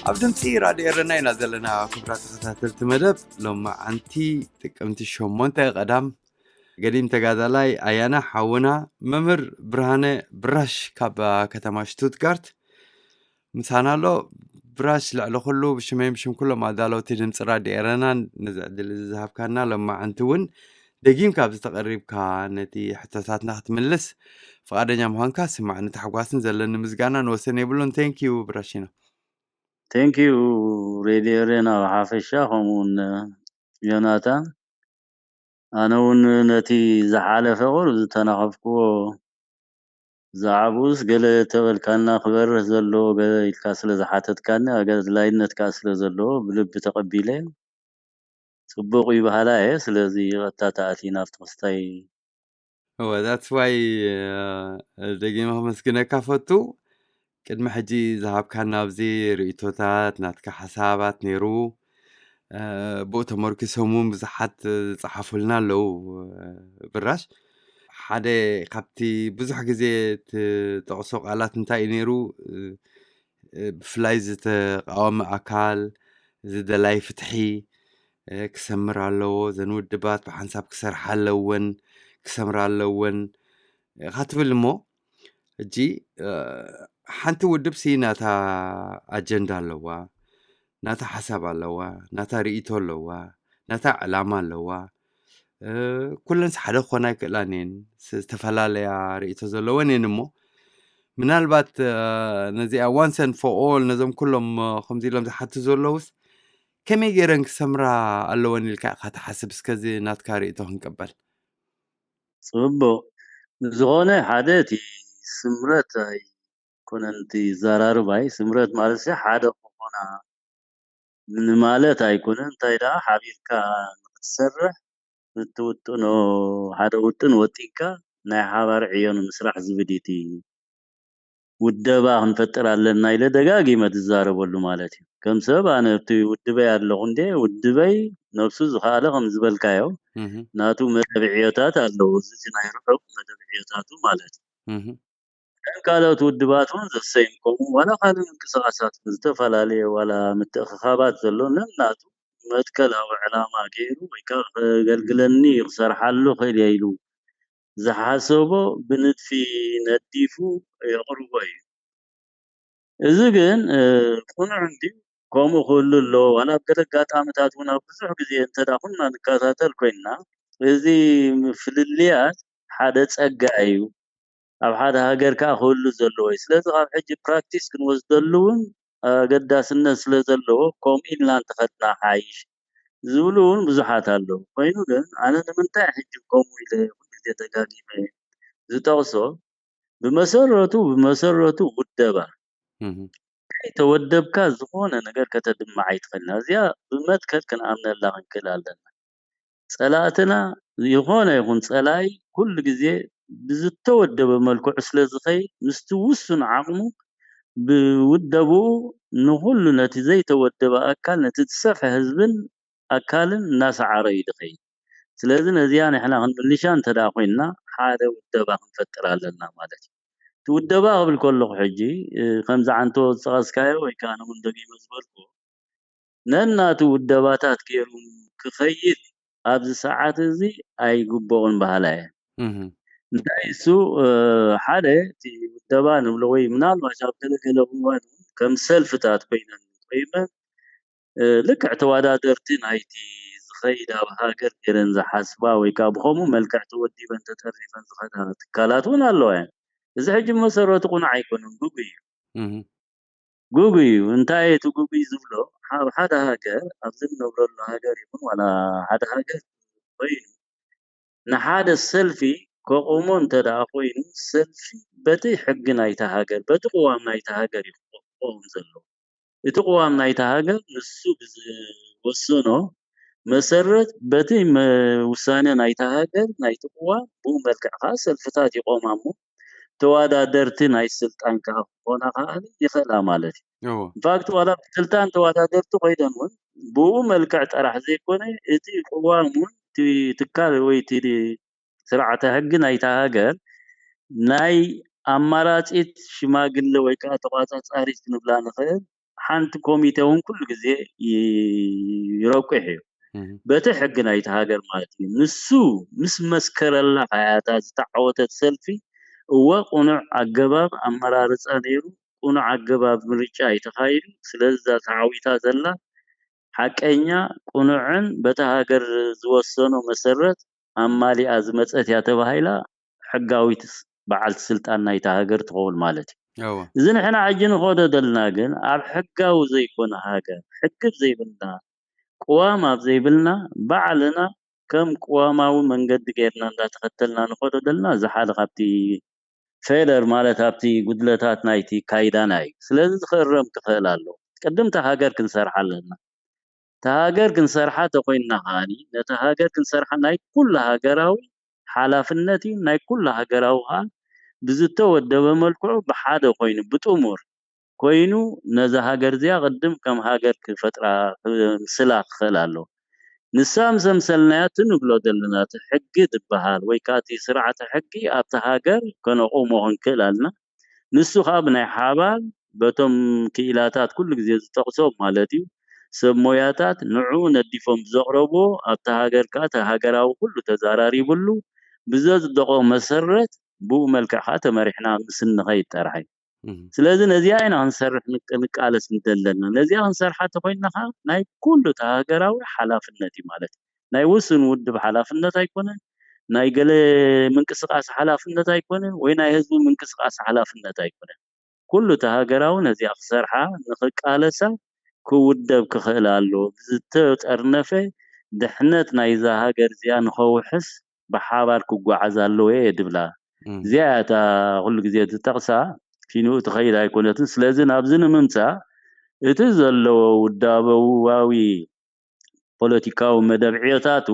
ኣብ ድምፂ ራድዮ ኤረና ኢና ዘለና። ክቡራት ተኸታተልቲ መደብ፣ ሎማዓንቲ ጥቅምቲ ሸሞንተ ቀዳም፣ ገዲም ተጋዳላይ ኣያና ሓውና፣ መምህር ብርሃነ ብራሽ ካብ ከተማ ሽቱትጋርት ምሳና ኣሎ። ብራሽ፣ ልዕሊ ኩሉ ብሽመይን ብሽም ኩሎም ኣዳለውቲ ድምፂ ራድዮ ኤረናን ነዚ ዕድል እዚ ዝሃብካና ሎማዓንቲ እውን ደጊምካ ኣብዚ ተቐሪብካ ነቲ ሕቶታትና ክትምልስ ፍቓደኛ ምዃንካ ስማዕኒ ታሕጓስን ዘለኒ ምስጋናን ወሰን የብሉን። Thank you ብራሽና። Thank you ሬድዮ ኤረና ብሓፈሻ፣ ከምኡ እውን ዮናታን። ኣነ እውን ነቲ ዝሓለፈ ቁሩብ ዝተናኸፍክዎ ዛዕባኡስ ገለ ተበልካና፣ ክበርህ ዘለዎ ገለ ኢልካ ስለ ዝሓተትካኒ፣ ኣገድላይነት ከኣ ስለ ዘለዎ ብልቢ ተቐቢለ። ጽቡቕ እዩ በሃላ እየ። ስለዚ ቀጥታ ተኣቲና ኣብቲ ክስታይ። እወ፣ that's why ደጊመ ከመስግነካ ፈቱ። ቅድሚ ሕጂ ዝሃብካና ኣብዚ ርእይቶታት፣ ናትካ ሓሳባት ነይሩ። ብኡ ተመርኪሶም እውን ብዙሓት ዝጸሓፉልና ኣለዉ። ብራሽ፣ ሓደ ካብቲ ብዙሕ ግዜ ትጠቕሶ ቃላት እንታይ እዩ ነይሩ? ብፍላይ ዝተቃወመ ኣካል፣ ዝደላይ ፍትሒ ክሰምር ኣለዎ። እዘን ውድባት ብሓንሳብ ክሰርሓ ኣለወን፣ ክሰምራ ኣለወን ኢኻ ትብል። እሞ ሕጂ ሓንቲ ውድብ ሲ ናታ ኣጀንዳ ኣለዋ፣ ናታ ሓሳብ ኣለዋ፣ ናታ ርእይቶ ኣለዋ፣ ናታ ዕላማ ኣለዋ። ኩለንስ ሓደ ክኾና ኣይክእላን እየን፣ ዝተፈላለያ ርእይቶ ዘለወን እየን። እሞ ምናልባት ነዚኣ once and for all ነዞም ኩሎም ከምዚ ኢሎም ዝሓቱ ዘለውስ ከመይ ገይረን ክሰምራ ኣለወን ኢልካ ኢኻ ትሓስብ? እስከዚ ናትካ ርእይቶ ክንቅበል። ጽቡቕ። ዝኾነ ሓደ እቲ ስምረት ኣይኮነን እቲ ዘራርባይ። ስምረት ማለት ሲ ሓደ ክኾና ንማለት ኣይኮነን። እንታይ ደኣ ሓቢርካ ንክትሰርሕ እትውጥኖ ሓደ ውጥን ወጢንካ ናይ ሓባር ዕዮ ንምስራሕ ዝብል እዩ እቲ ውደባ ክንፈጥር ኣለና ኢለ ደጋጊመ ዝዛረበሉ ማለት እዩ። ከም ሰብ ኣነ ኣብቲ ውድበይ ኣለኹ እንዴ፣ ውድበይ ነብሱ ዝኸኣለ ከም ዝበልካዮ ናቱ መደብ ዕዮታት ኣለዎ። እዚ ናይ ርሑቕ መደብ ዕዮታቱ ማለት እዩ። ከም ካልኦት ውድባት እውን ዘሰይም ከምኡ ዋላ ካልእ ምንቅስቃሳት ዝተፈላለየ ዋላ ምትእኽኻባት ዘሎ ነናቱ መትከላዊ ዕላማ ገይሩ ወይ ከዓ ከገልግለኒ ክሰርሓሉ ክእል እየ ኢሉ ዝሓሰቦ ብንድፊ ነዲፉ የቕርቦ እዩ። እዚ ግን ቅኑዕ እንድዩ። ከምኡ ክህሉ ኣለዎ። ዋላ ኣብ ገለ ኣጋጣሚታት እውን ኣብ ብዙሕ ግዜ እንተ ደኣ ኩልና ንከታተል ኮይንና፣ እዚ ፍልልያት ሓደ ጸጋ እዩ። ኣብ ሓደ ሃገር ከኣ ክህሉ ዘለዎ እዩ። ስለዚ ካብ ሕጂ ፕራክቲስ ክንወስደሉ እውን ኣገዳስነት ስለ ዘለዎ ከምኡ ኢልና እንተኸድና ሓይሽ ዝብሉ እውን ብዙሓት ኣለዉ። ኮይኑ ግን ኣነ ንምንታይ ሕጂ ከምኡ ኢለ ኩሉ ግዜ ደጋጊመ ዝጠቕሶ፣ ብመሰረቱ ብመሰረቱ ውደባ ከይተወደብካ ዝኾነ ነገር ከተድምዕ ኣይትኽእልን። እዚኣ ብመትከል ክንኣምነላ ክንክእል ኣለና። ጸላእትና ዝኾነ ይኹን ጸላኢ ኩሉ ግዜ ብዝተወደበ መልክዑ ስለ ዝኸይድ ምስቲ ውሱን ዓቕሙ ብውደብኡ ንኹሉ ነቲ ዘይተወደበ ኣካል ነቲ ዝሰፍሐ ህዝብን ኣካልን እናሰዓረ እዩ ዝኸይድ። ስለዚ ነዚኣ ንሕና ክንምልሻ እንተ ደኣ ኮይንና ሓደ ውደባ ክንፈጥር ኣለና ማለት እዩ። እቲ ውደባ ክብል ከለኹ ሕጂ ከምዚ ዓንቶ ዝጠቐስካዮ ወይ ከዓ ንውን ደጊመ ዝበልኩ ነናቱ ውደባታት ገይሩ ክኸይድ ኣብዚ ሰዓት እዚ ኣይግበኦን በሃላ እየ። እንታይ እሱ ሓደ እቲ ውደባ ንብሎ ወይ ምናልባት ኣብ ገለገለ እዋን ከም ሰልፍታት ኮይነን ኮይመን ልክዕ ተወዳደርቲ ናይቲ ዝኸይድ ኣብ ሃገር ገይረን ዝሓስባ ወይ ከዓ ብኸምኡ መልክዕ ተወዲበን ተጠርኒፈን ዝኸዳ ትካላት እውን ኣለዋ እየን። እዚ ሕጂ መሰረቱ ቁኑዕ ኣይኮነን፣ ግጉይ እዩ። ግጉይ እዩ። እንታይ እቲ ግጉይ ዝብሎ ኣብ ሓደ ሃገር ኣብዚ ንነብረሉ ሃገር ይኹን ዋላ ሓደ ሃገር ኮይኑ ንሓደ ሰልፊ ከቑሞ እንተ ደኣ ኮይኑ ሰልፊ በቲ ሕጊ ናይታ ሃገር በቲ ቅዋም ናይታ ሃገር እዩ ክቆም ዘለዎ። እቲ ቅዋም ናይታ ሃገር ንሱ ብዝወሰኖ መሰረት በቲ ውሳነ ናይታ ሃገር ናይቲ ቅዋም ብኡ መልክዕ ከዓ ሰልፍታት ይቆማ እሞ ተወዳደርቲ ናይ ስልጣን ከዓ ክኾና ከዓ ይኽእላ ማለት እዩ። ኢንፋክት ዋላ ብስልጣን ተወዳደርቲ ኮይደን እውን ብኡ መልክዕ ጥራሕ ዘይኮነ እቲ ቅዋም እውን እቲ ትካል ወይ እቲ ስርዓተ ሕጊ ናይታ ሃገር ናይ ኣማራፂት ሽማግለ ወይ ከዓ ተቋፃፃሪት ክንብላ ንኽእል ሓንቲ ኮሚቴ እውን ኩሉ ግዜ ይረቁሕ እዩ። በቲ ሕጊ ናይቲ ሃገር ማለት እዩ። ንሱ ምስ መስከረላ ከያታ ዝተዓወተት ሰልፊ፣ እወ፣ ቅኑዕ ኣገባብ ኣመራርፃ ነይሩ፣ ቅኑዕ ኣገባብ ምርጫ እዩ ተኻይዱ። ስለዚ እዛ ተዓዊታ ዘላ ሓቀኛ፣ ቅኑዕን በቲ ሃገር ዝወሰኖ መሰረት ኣማሊኣ ዝመፀት እያ ተባሂላ ሕጋዊት በዓልቲ ስልጣን ናይታ ሃገር ትኸውን ማለት እዩ። እዚ ንሕና ሕጂ ንኸዶ ዘለና ግን ኣብ ሕጋዊ ዘይኮነ ሃገር፣ ሕጊ ዘይብልና፣ ቅዋም ኣብ ዘይብልና፣ ባዕልና ከም ቅዋማዊ መንገዲ ጌርና እንዳተኸተልና ንኸዶ ዘለና፣ እዚ ሓደ ካብቲ ፌለር ማለት ኣብቲ ጉድለታት ናይቲ ካይዳና እዩ። ስለዚ ዝኸረም ክኽእል ኣሎ። ቅድም እታ ሃገር ክንሰርሓ ኣለና። እታ ሃገር ክንሰርሓ ተኮይንና ከዓኒ ነታ ሃገር ክንሰርሓ ናይ ኩሉ ሃገራዊ ሓላፍነት እዩ። ናይ ኩሉ ሃገራዊ ከዓ ብዝተወደበ መልክዑ ብሓደ ኮይኑ ብጥሙር ኮይኑ ነዛ ሃገር እዚኣ ቅድም ከም ሃገር ክፈጥራ ምስላ ክኽእል ኣለዎ። ንሳ ምስ ኣምሰልናያ እቲ ንብሎ ዘለና እቲ ሕጊ ዝበሃል ወይ ከዓ እቲ ስርዓተ ሕጊ ኣብቲ ሃገር ከነቑሞ ክንክእል ኣለና። ንሱ ከዓ ብናይ ሓባር በቶም ክኢላታት ኩሉ ግዜ ዝጠቕሶም ማለት እዩ ሰብ ሞያታት ንዕኡ ነዲፎም ብዘቕረብዎ ኣብቲ ሃገር ከዓ እቲ ሃገራዊ ኩሉ ተዛራሪብሉ ብዘፅደቖ መሰረት ብኡ መልክዕ ከዓ ተመሪሕና ምስ እንኸይድ ጥራሕ እዩ። ስለዚ ነዚኣ ኢና ክንሰርሕ ንቃለስ እንደለና። ነዚኣ ክንሰርሓ ተኮይንና ከዓ ናይ ኩሉ እቲ ሃገራዊ ሓላፍነት እዩ ማለት እዩ። ናይ ውሱን ውድብ ሓላፍነት ኣይኮነን፣ ናይ ገለ ምንቅስቃስ ሓላፍነት ኣይኮነን፣ ወይ ናይ ህዝቢ ምንቅስቃስ ሓላፍነት ኣይኮነን። ኩሉ እቲ ሃገራዊ ነዚኣ ክሰርሓ ንክቃለሳ ክውደብ ክኽእል ኣለዎ። ብዝተጠርነፈ ድሕነት ናይዛ ሃገር እዚኣ ንኸውሕስ ብሓባር ክጓዓዝ ኣለዎ እየ ድብላ። እዚኣ እያ እታ ኩሉ ግዜ ዝጠቕሳ፣ ኪንኡ ትኸይድ ኣይኮነትን። ስለዚ ናብዚ ንምምፃእ እቲ ዘለዎ ውዳበዋዊ ፖለቲካዊ መደብ ዕዮታቱ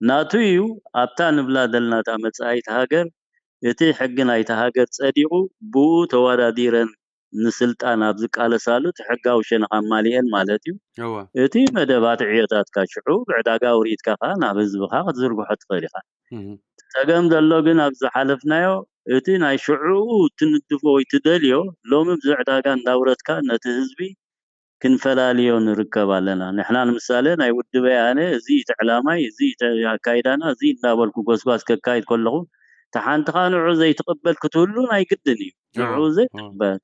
ናቱ እዩ። ኣብታ ንብላ ዘለና እታ መጻኢት ሃገር እቲ ሕጊ ናይታ ሃገር ጸዲቑ ብኡ ተወዳዲረን ንስልጣን ኣብ ዝቃለሳሉ እቲ ሕጋዊ ሸነኽ ኣማሊኤን ማለት እዩ። እቲ መደባት ዕዮታትካ ሽዑ ብዕዳጋ ውሪድካ ከኣ ናብ ህዝብኻ ክትዝርግሖ ትኽእል ኢኻ። ጸገም ዘሎ ግን ኣብ ዝሓለፍናዮ እቲ ናይ ሽዑኡ ትንድፎ ወይ ትደልዮ ሎሚ ብዚ ዕዳጋ እንዳውረድካ ነቲ ህዝቢ ክንፈላልዮ ንርከብ ኣለና። ንሕና ንምሳሌ ናይ ውድበይ ኣነ እዚ እቲ ዕላማይ፣ እዚ እቲ ኣካይዳና፣ እዚ እንዳበልኩ ጎስጓስ ከካይድ ከለኹ፣ እቲ ሓንቲ ኸኣ ንዑ ዘይትቕበል ክትህሉ ናይ ግድን እዩ። ንዑ ዘይትቕበል።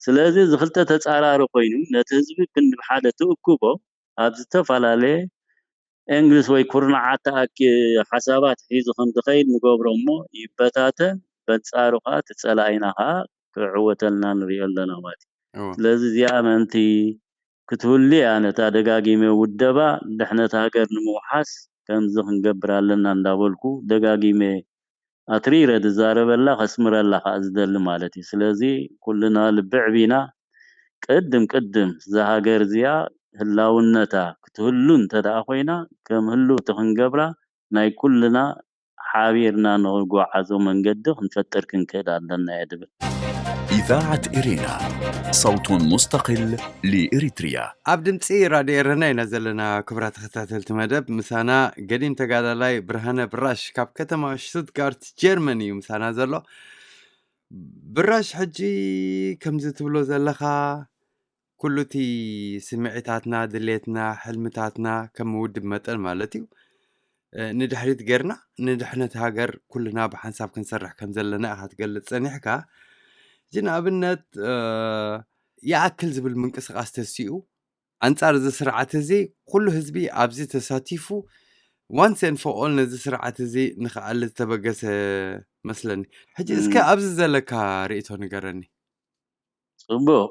ስለዚ እዚ ክልተ ተጻራሪ ኮይኑ ነቲ ህዝቢ ክንዲ ብሓደ ትእክቦ ኣብ ዝተፈላለየ ኤንግልስ ወይ ኩርናዓት ተኣኪ ሓሳባት ሒዙ ከም ዝኸይድ ንገብሮ እሞ ይበታተን፣ በንጻሩ ኸኣ እቲ ጸላኢና ኸኣ ክዕወተልና ንሪኦ ኣለና ማለት እዩ። ስለዚ እዚኣ ምእንቲ ክትህሉ እያ ነታ ደጋጊመ ውደባ ድሕነት ሃገር ንምውሓስ ከምዚ ክንገብር ኣለና እንዳበልኩ ደጋጊመ ኣትሪረ ዝዛረበላ ከስምረላ ከዓ ዝደሊ ማለት እዩ። ስለዚ ኩልና ልቢ ዕቢና ቅድም ቅድም እዛ ሃገር እዚኣ ህላውነታ ክትህሉ እንተ ደኣ ኮይና ከም ህልውቲ ክንገብራ ናይ ኩልና ሓቢርና ንኽጓዓዞ መንገዲ ክንፈጥር ክንክእል ኣለና እየ ድብል። إذاعة إرينا صوت مستقل لإريتريا. ኣብ ድምፂ ራድዮ ኤረና ኢና ዘለና። ክቡራት ተኸታተልቲ መደብ፣ ምሳና ገዲም ተጋዳላይ ብርሃነ ብራሽ ካብ ከተማ ሽቱትጋርት ጀርመን እዩ ምሳና ዘሎ። ብራሽ፣ ሕጂ ከምዚ ትብሎ ዘለኻ ኩሉ እቲ ስምዒታትና፣ ድሌትና፣ ሕልምታትና ከም ውድብ መጠን ማለት እዩ ንድሕሪት ጌርና ንድሕነት ሃገር ኩልና ብሓንሳብ ክንሰርሕ ከም ዘለና ኢኻ ትገልጽ ጸኒሕካ። እዚ ንኣብነት ይኣክል ዝብል ምንቅስቃስ ተሲኡ ኣንጻር እዚ ስርዓት እዚ ኩሉ ህዝቢ ኣብዚ ተሳቲፉ once and for all ነዚ ስርዓት እዚ ንኽኣሊ ዝተበገሰ መስለኒ። ሕጂ እስከ ኣብዚ ዘለካ ርእይቶ ንገረኒ። ጽቡቕ።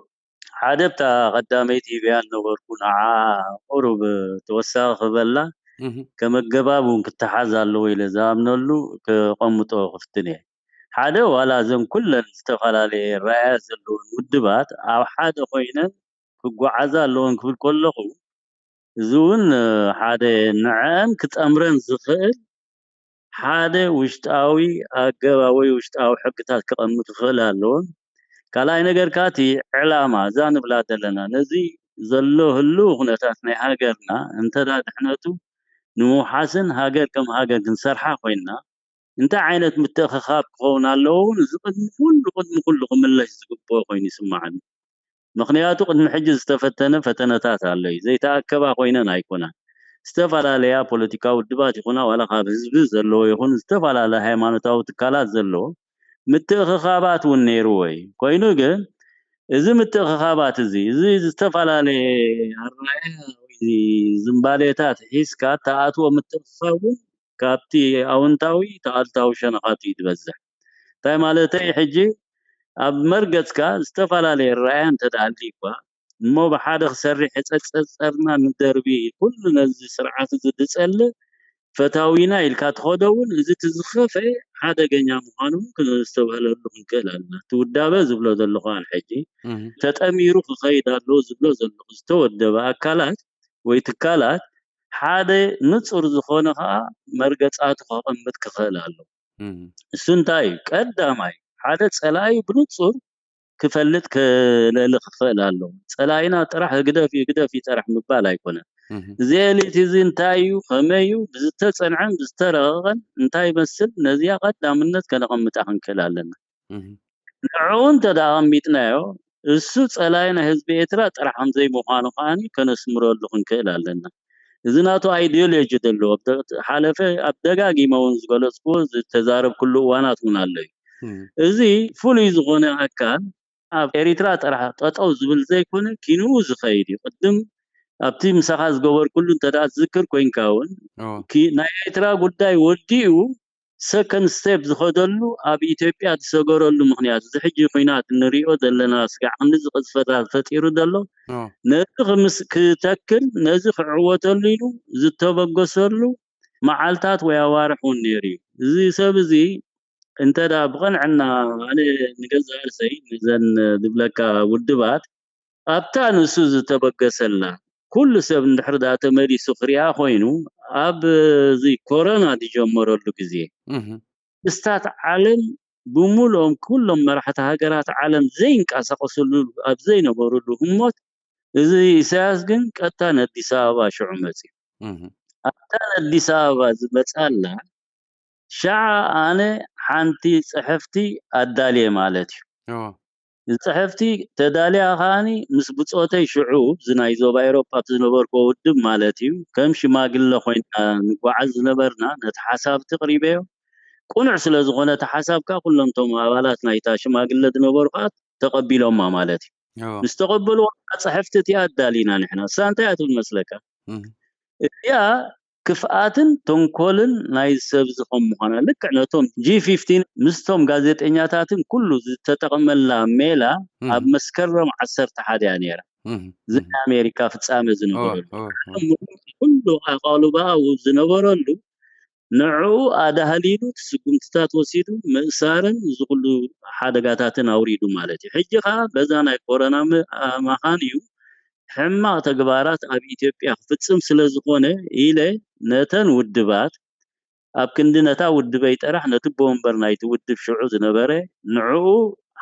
ሓደ ኣብታ ቀዳመይቲ ሂበያ ዝነበርኩ ንዓ ቁሩብ ተወሳኺ ክበላ ከም ኣገባብ እውን ክተሓዝ ኣለዎ ኢለ ዝኣምነሉ ከቐምጦ ክፍትን እየ። ሓደ ዋላ እዘን ኩለን ዝተፈላለየ ራእያ ዘለወን ውድባት ኣብ ሓደ ኮይነን ክጓዓዛ ኣለወን ክብል ከለኹ እዚ እውን ሓደ ንዐን ክጠምረን ዝኽእል ሓደ ውሽጣዊ ኣገባብ ወይ ውሽጣዊ ሕግታት ክቐምጥ ክኽእል ኣለዎን። ካልኣይ ነገር ከዓ እቲ ዕላማ እዛ ንብላ ዘለና ነዚ ዘሎ ህልው ኩነታት ናይ ሃገርና እንተዳ ድሕነቱ ንምውሓስን ሃገር ከም ሃገር ክንሰርሓ ኮይንና እንታይ ዓይነት ምትእኽኻብ ክኸውን ኣለዎ እውን እዚ ቅድሚ ኩሉ ቅድሚ ኩሉ ክምለሽ ዝግብኦ ኮይኑ ይስማዓኒ። ምኽንያቱ ቅድሚ ሕጂ ዝተፈተነ ፈተነታት ኣሎ እዩ። ዘይተኣከባ ኮይነን ኣይኮናን። ዝተፈላለያ ፖለቲካዊ ውድባት ይኹና ዋላ ካብ ህዝቢ ዘለዎ ይኹን ዝተፈላለያ ሃይማኖታዊ ትካላት ዘለዎ ምትእኽኻባት እውን ነይርዎ እዩ። ኮይኑ ግን እዚ ምትእኽኻባት እዚ፣ እዚ ዝተፈላለየ ኣረኣእያ ወይ ዝንባሌታት ሒዝካ እተኣትዎ ምትእኽኻብ እውን ካብቲ ኣወንታዊ እቲ ኣሉታዊ ሸነኻቱ እዩ ዝበዝሕ። እንታይ ማለተይ? ሕጂ ኣብ መርገጽካ ዝተፈላለየ ኣረኣእያ እንተ ደኣ ኣልዩ እኳ፣ እሞ ብሓደ ክሰርሕ የጸጸርና ንደርቢ ኩሉ ነዚ ስርዓት እዚ ዝጸልእ ፈታዊና ኢልካ ትኸዶ እውን፣ እዚ እቲ ዝኸፍአ ሓደገኛ ምዃኑ እውን ክነስተብህለሉ ክንክእል ኣለና። እቲ ውዳበ ዝብሎ ዘለኹ ኣነ ሕጂ እህ፣ ተጠሚሩ ክኸይድ ኣለዎ ዝብሎ ዘለኹ ዝተወደበ ኣካላት ወይ ትካላት ሓደ ንጹር ዝኾነ ከኣ መርገጻቱ ከቐምጥ ክኽእል ኣለዎ። እህ፣ እሱ እንታይ እዩ? ቀዳማይ ሓደ ጸላኢ ብንጹር ክፈልጥ ክልእል ክኽእል ኣለዎ። ጸላኢና ጥራሕ ህግደፍ እዩ፣ ህግደፍ እዩ ጥራሕ ምባል ኣይኮነን። እህ፣ እዚ ኤሊት እዚ እንታይ እዩ፣ ከመይ እዩ፣ ብዝተጸንዐን ብዝተረቐቐን እንታይ ይመስል፣ ነዚኣ ቀዳምነት ከነቐምጣ ክንክእል ኣለና። እህ፣ ንዕኡ እንተ ደኣ ኣቐሚጥናዮ፣ እሱ ጸላኢ ናይ ህዝቢ ኤርትራ ጥራሕ ከም ዘይምዃኑ ከኣ ከነስምረሉ ክንክእል ኣለና። እዚ ናቱ ኣይዲዮሎጂ ዘለዎ፣ ኣብ ደ-፣ ሓለፈ ኣብ ደጋጊመ እውን ዝገለጽኩዎ ዝተዛረብኩሉ እዋናት እውን ኣሎ እዩ። እህ፣ እዚ ፍሉይ ዝኾነ ኣካል ኣብ ኤሪትራ ጥራሕ ጠጠው ዝብል ዘይኮነ፣ ኪንኡ ዝኸይድ እዩ። ቅድም ኣብቲ ምሳኻ ዝገበርኩሉ እንተ ደኣ ትዝክር ኮይንካ እውን፣ ኦ፣ ኪ-፣ ናይ ኤርትራ ጉዳይ ወዲኡ ሰከንድ ስቴፕ ዝኸደሉ፣ ኣብ ኢትዮጵያ ዝሰገረሉ ምኽንያት፣ እዚ ሕጂ ኹናት እንሪኦ ዘለና ስጋዕ ክንዲ ቅዝፈታት ፈጢሩ ዘሎ፣ ኦ፣ ነዚ ክምስ-፣ ክተክል፣ ነዚ ክዕወተሉ ኢሉ ዝተበገሰሉ መዓልታት ወይ ኣዋርሕ እውን ነይሩ እዩ። እዚ ሰብ እዚ እንተ ደኣ ብቕንዕና፣ ኣነ ንገዛእ ርእሰይ፣ ነዘን ዝብለካ ውድባት፣ ኣብታ ንሱ ዝተበገሰላ፣ ኩሉ ሰብ እንድሕር ደኣ ተመሊሱ ክሪኣ ኮይኑ፣ ኣብ እዚ ኮሮና ዝጀመረሉ ግዜ፣ እህ፣ መንግስታት ዓለም ብምሉኦም፣ ኩሎም መራሕቲ ሃገራት ዓለም ዘይንቀሳቐስሉ፣ ኣብ ዘይነበሩሉ ህሞት፣ እዚ ኢሳያስ ግን ቀጥታ ንኣዲስ ኣበባ ሽዑ መጺኡ። እህ፣ ኣብታ ንኣዲስ ኣበባ ዝመጻላ፣ ሸዓ ኣነ ሓንቲ ጽሕፍቲ ኣዳልየ ማለት እዩ። ኦ፣ እዚ ጽሕፍቲ ተዳልያ ከኣኒ ምስ ብጾተይ ሽዑ፣ እዚ ናይ ዞባ ኤውሮጳ ዝነበርኩ ውድብ ማለት እዩ፣ ከም ሽማግለ ኮይና ንጓዓዝ ዝነበርና፣ ነቲ ሓሳብ እቲ ኣቕሪበዮ። ቅኑዕ ስለ ዝኾነ እቲ ሓሳብ ከኣ ኩሎም እቶም ኣባላት ናይታ ሽማግለ ዝነበሩ ከኣ ተቐቢሎማ ማለት እዩ። ኦ፣ ምስ ተቐበልዋ፣ እታ ጽሕፍቲ እቲኣ ኣዳሊና ንሕና። እሳ እንታይ እያ ትብል መስለካ? እህ፣ እዚኣ ክፍኣትን ተንኮልን ናይ ሰብ እዚ ከም ምዃና፣ ልክዕ ነቶም ጂ ፊፍቲን ምስቶም ጋዜጠኛታትን ኩሉ ዝተጠቕመላ ሜላ እህ፣ ኣብ መስከረም ዓሰርተ ሓደ እያ ነይራ። እህ፣ እዚ እህ፣ ናይ ኣሜሪካ ፍጻመ ኦ፣ ዝነበረሉ። ኦ፣ ኦ፣ ኩሉ ኣቓልቦኣ ዝነበረሉ ንዕኡ ኣዳህሊሉ፣ እቲ ስጉምትታት ወሲዱ፣ ምእሳርን እዚ ኩሉ ሓደጋታትን ኣውሪዱ ማለት እዩ። ሕጂ ከኣ በዛ ናይ ኮሮና ም-፣ ኣማኻን እዩ ሕማቕ ተግባራት ኣብ ኢትዮጵያ ክፍጽም ስለ ዝኾነ ኢለ፣ ነተን ውድባት፣ ኣብ ክንዲ ነታ ውድበይ ጥራሕ፣ ነቲ ኣቦ ወንበር ናይቲ ውድብ ሽዑ ዝነበረ፣ ንዕኡ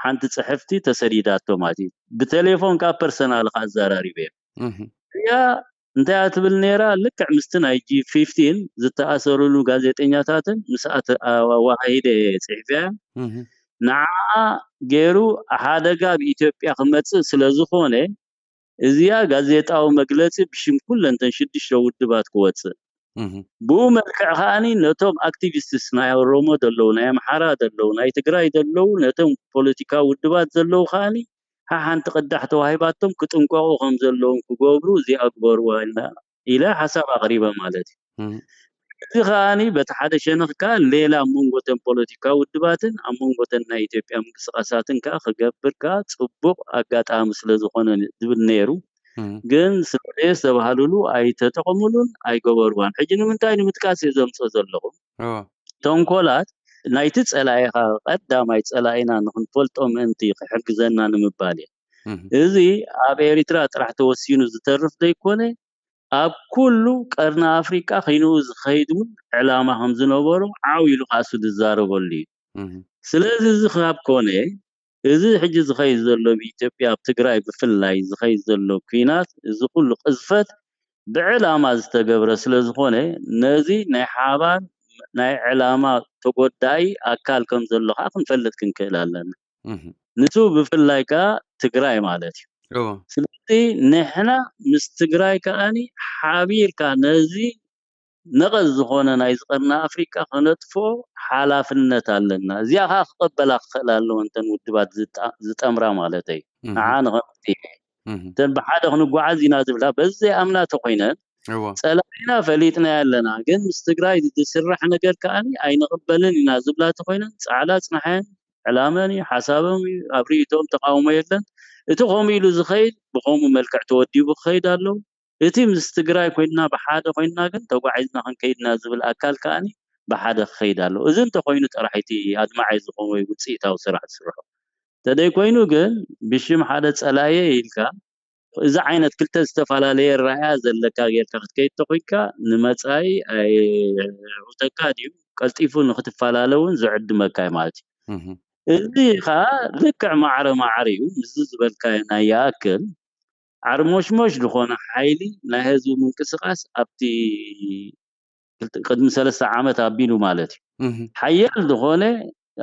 ሓንቲ ጽሕፍቲ ተሰዲዳቶ ማለት እዩ። ብቴሌፎን ከኣ ፐርሰናል ከኣ ኣዘራሪበዮ። እህ፣ እዚኣ እንታይ እያ ትብል ነይራ? ልክዕ ምስቲ ናይ ጂ ፊፍቲን ዝተኣሰሩሉ ጋዜጠኛታትን ምስ ኣተ-፣ ኣዋሃሂደ እየ ጽሒፈያ። እህ፣ ንዓኣ ገይሩ ሓደጋ ኣብ ኢትዮጵያ ክመጽእ ስለ ዝኾነ፣ እዚኣ ጋዜጣዊ መግለጺ ብሽም ኩለን እተን ሽዱሽተ ውድባት ክወጽእ። እህ፣ ብኡ መልክዕ ከኣኒ ነቶም ኣክቲቪስትስ ናይ ኦሮሞ ዘለዉ፣ ናይ ኣምሓራ ዘለዉ፣ ናይ ትግራይ ዘለዉ፣ ነቶም ፖለቲካዊ ውድባት ዘለዉ ከኣኒ ሓሓንቲ ቅዳሕ ተዋሂባቶም ክጥንቀቑ ከም ዘለዎም ክገብሩ እዚኣ ግበርዋ ኢልና፣ ኢለ ሓሳብ ኣቕሪበ ማለት እዩ። እህ፣ እዚ ከኣኒ በቲ ሓደ ሸነኽ ከኣ ሌላ ኣብ መንጎ እተን ፖለቲካዊ ውድባትን ኣብ መንጎ እተን ናይ ኢትዮጵያ ምንቅስቃሳትን ከኣ ክገብር ከኣ ጽቡቕ ኣጋጣሚ ስለ ዝኾነ ዝብል ነይሩ። እህ፣ ግን ስለ ዘየስተባህልሉ ኣይተጠቐሙሉን ኣይገበርዋን። ሕጂ ንምንታይ ንምጥቃስ እየ ዘምጽኦ ዘለኹ? ኦ፣ ተንኮላት ናይቲ ጸላኢኻ ቀዳማይ ጸላኢና ንኽንፈልጦ ምእንቲ ክሕግዘና ንምባል እየ። እህ፣ እዚ ኣብ ኤሪትራ ጥራሕ ተወሲኑ ዝተርፍ ዘይኮነ፣ ኣብ ኩሉ ቀርኒ ኣፍሪቃ ኪንኡ ዝኸይድ እውን ዕላማ ከም ዝነበሮ ዓው ኢሉ ከኣ እሱ ዝዛረበሉ እዩ። እህ፣ ስለዚ እዚ ካብ ኮነ፣ እዚ ሕጂ ዝኸይድ ዘሎ፣ ኣብ ኢትዮጵያ፣ ኣብ ትግራይ ብፍላይ ዝኸይድ ዘሎ ኲናት፣ እዚ ኩሉ ቅዝፈት ብዕላማ ዝተገብረ ስለ ዝኾነ፣ ነዚ ናይ ሓባር ናይ ዕላማ ተጎዳኢ ኣካል ከም ዘሎ ከኣ ክንፈልጥ ክንክእል ኣለና። እህ፣ ንሱ ብፍላይ ከኣ ትግራይ ማለት እዩ። እዎ። ስለዚ ንሕና ምስ ትግራይ ከኣኒ ሓቢርካ ነዚ ነቐዝ ዝኾነ ናይ ዝቐርኒ ኣፍሪቃ ከነጥፍኦ ሓላፍነት ኣለና። እዚኣ ከዓ ክቐበላ ክኽእል ኣለዎ እንተን ውድባት ዝጣ- ዝጠምራ ማለተይ እዩ። እህ፣ ንዓ ንኸምቲ እህ፣ እተን ብሓደ ክንጓዓዝ ኢና ዝብላ በዚ ኣምና ተኮይነን እዎ። ጸላኢና ፈሊጥናዮ ኣለና፣ ግን ምስ ትግራይ ዝስራሕ ነገር ከኣኒ ኣይንቕበልን ኢና ዝብላ ተኮይነን ጻዕዳ ጽናሐን ዕላመን እዩ፣ ሓሳቦም እዩ፣ ኣብ ርእይቶኦም ተቃውሞ የለን። እቲ ከምኡ ኢሉ ዝኸይድ ብከምኡ መልክዕ ተወዲቡ ክኸይድ ኣለዎ። እቲ ምስ ትግራይ ኮይንና ብሓደ ኮይንና ግን ተጓዒዝና ክንከይድና ዝብል ኣካል ከኣኒ ብሓደ ክኸይድ ኣለዎ። እዚ እንተኮይኑ ጥራሕ እቲ ኣድማዒ ዝኸውን ወይ ውፅኢታዊ ስራሕ ዝስርሖ። እንተደይ ኮይኑ ግን ብሽም ሓደ ጸላየ ኢልካ እዚ ዓይነት ክልተ ዝተፈላለየ ራእያ ዘለካ ጌርካ ክትከይድ ተኮይንካ ንመጻኢ ኣይዕውተካ ድዩ? ቀልጢፉ ንክትፈላለ እውን ዝዕድመካ እዩ ማለት እዩ። እህ፣ እዚ ከዓ ልክዕ ማዕረ ማዕረ እዩ። ምስዚ ዝበልካዮ ናይ ይኣክል ዓርሞሽሞሽ ዝኾነ ሓይሊ ናይ ህዝቢ ምንቅስቃስ ኣብቲ ክልተ- ቅድሚ ሰለስተ ዓመት ኣቢሉ ማለት እዩ። እህ፣ ሓያል ዝኾነ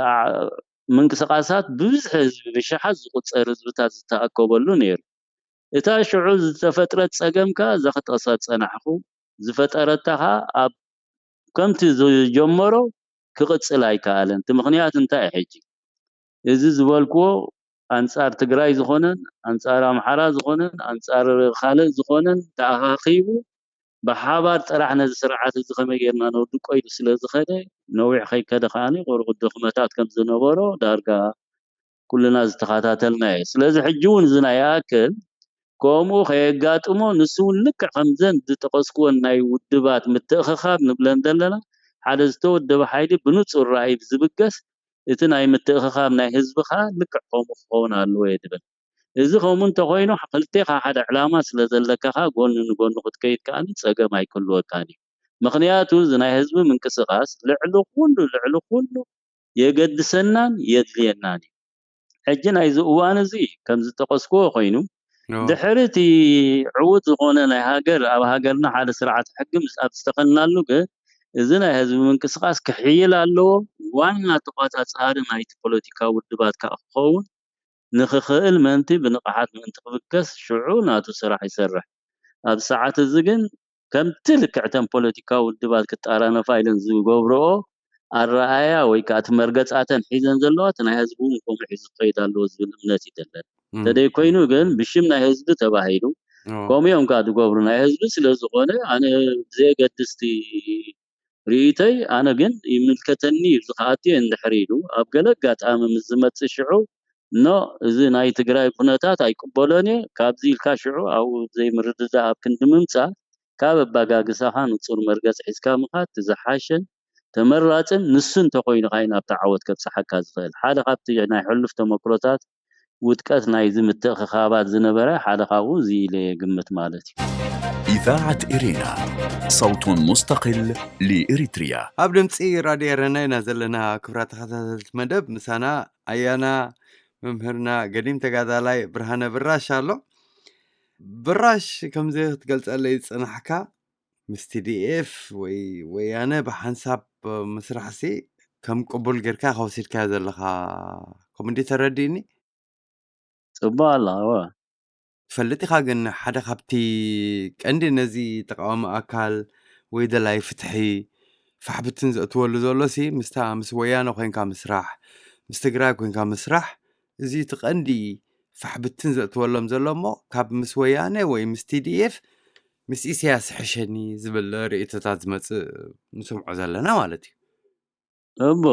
ዓ- ምንቅስቃሳት ብብዝሒ ህዝቢ ብሽሓት ዝቁፀር ህዝብታት ዝተኣከበሉ ነይሩ። እታ ሽዑ ዝተፈጥረት ፀገም ከዓ እዛ ክጠቕሳ ዝፀናሕኩ ዝፈጠረታ ከዓ ኣብ ከምቲ ዝጀመሮ ክቕፅል ኣይከኣለን። እቲ ምኽንያት እንታይ እዩ ሕጂ? እዚ ዝበልክዎ ኣንጻር ትግራይ ዝኾነን ኣንጻር ኣምሓራ ዝኾነን ኣንጻር ካልእ ዝኾነን ተኣኻኺቡ ብሓባር ጥራሕ ነዚ ስርዓት እዚ ከመይ ጌርና ነውድቆ ኢሉ ስለ ዝኸደ ነዊሕ ከይከደ ከዓኒ ቁሩብ ድኽመታት ከም ዝነበሮ ዳርጋ ኩልና ዝተኸታተልና እዩ። ስለዚ ሕጂ እውን እዚ ናይ ይኣክል ከምኡ ከየጋጥሞ ንሱ እውን ልክዕ ከምዘን ዝጠቐስክወን ናይ ውድባት ምትእኽኻብ ንብለን ዘለና ሓደ ዝተወደበ ሓይሊ ብንጹር ራእይ ዝብገስ እቲ ናይ ምትእኽኻብ ናይ ህዝቢ ከዓ ልክዕ ከምኡ ክኸውን ኣለዎ እየ ዝብል። እዚ ከምኡ እንተኮይኑ ክልቴኻ ሓደ ዕላማ ስለ ዘለካ ከዓ ጎኒ ንጎኒ ክትከይድ ከዓ ጸገም ኣይክህልወካን እዩ። ምክንያቱ እዚ ናይ ህዝቢ ምንቅስቃስ ልዕሊ ኩሉ ልዕሊ ኩሉ የገድሰናን የድልየናን እዩ። ሕጂ ናይዚ እዋን እዚ ከም ዝጠቀስክዎ ኮይኑ እዎ። ድሕሪ እቲ ዕዉት ዝኾነ ናይ ሃገር ኣብ ሃገርና ሓደ ስርዓት ሕጊ ምስ ኣብ ዝተኸናሉ ግን እዚ ናይ ህዝቢ ምንቅስቃስ ክሕይል ኣለዎ። ዋና ተቋጻጻሪ ናይቲ ፖለቲካዊ ውድባት ከዓ ክኸውን ንክኽእል ምእንቲ ብንቕሓት ምእንቲ ክብገስ ሽዑ ናቱ ስራሕ ይሰርሕ። ኣብ ሰዓት እዚ ግን ከምቲ ልክዕተን ፖለቲካዊ ውድባት ክጣራነፋ ኢለን ዝገብርኦ ኣረኣያ ወይ ከዓ እቲ መርገፃተን ሒዘን ዘለዋ እቲ ናይ ህዝቢ እውን ከምኡ ሒዙ ክኸይድ ኣለዎ ዝብል እምነት እዩ ዘለኒ። እም፣ እንተደይ ኮይኑ ግን ብሽም ናይ ህዝቢ ተባሂሉ እዎ። ከምኡ እዮም ከዓ ዝገብሩ ናይ ህዝቢ ስለ ዝኾነ ኣነ ብዘየገድስቲ ርእይቶይ ኣነ ግን ይምልከተኒ እዩ ዝኸኣትዮ እንድሕር ኢሉ ኣብ ገለ ኣጋጣሚ ምስ ዝመፅእ ሽዑ ኖ እዚ ናይ ትግራይ ኩነታት ኣይቅበሎን እየ ካብዚ ኢልካ ሽዑ ኣብኡ ዘይምርድዳእ ኣብ ክንዲ ምምፃእ ካብ ኣባጋግሳኻ ንፁር መርገፂ ሒዝካ ምኻድ እቲ ዝሓሸን ተመራፅን ንሱ እንተኮይኑ ካይን ኣብቲ ዓወት ከብፅሓካ ዝኽእል ሓደ ካብቲ ናይ ሕሉፍ ተመክሮታት ውድቀት ናይዚ ምትእኽኻባት ዝነበረ ሓደ ካብኡ እዚ ኢለ እየ ግምት ማለት እዩ። إذاعة إرينا، صوت مستقل لإريتريا. ኣብ ድምፂ ራድዮ ኤረና ኢና ዘለና። ክብራ ተኸታተልቲ መደብ ምሳና ኣያና መምህርና ገዲም ተጋዳላይ ብርሃነ ብራሽ ኣሎ። ብራሽ ከምዚ ክትገልፀለይ ዝፅናሕካ ምስ ቲ ዲ ኤፍ ወይ ወያነ ብሓንሳብ ምስራሕ ሲ ከም ቅቡል ጌርካ ከወሲድካዮ ዘለኻ ከምኡ እንዲ ተረዲእኒ? ጽቡቕ ኣላ እወ። ትፈልጥ ኢኻ ግን ሓደ ካብቲ ቀንዲ ነዚ ተቃዋሚ ኣካል ወይ ደላይ ፍትሒ ፋሕብትን ዘእትወሉ ዘሎ ሲ ምስታ ምስ ወያነ ኮይንካ ምስራሕ ምስ ትግራይ ኮይንካ ምስራሕ እዚ እቲ ቀንዲ ፋሕብትን ዘእትወሎም ዘሎ እሞ ካብ ምስ ወያነ ወይ ምስ ቲ ዲ ኤፍ ምስ ኢሳያስ ሕሸኒ ዝብል ርእይቶታት ዝመጽእ ንሰምዖ ዘለና ማለት እዩ። እቦ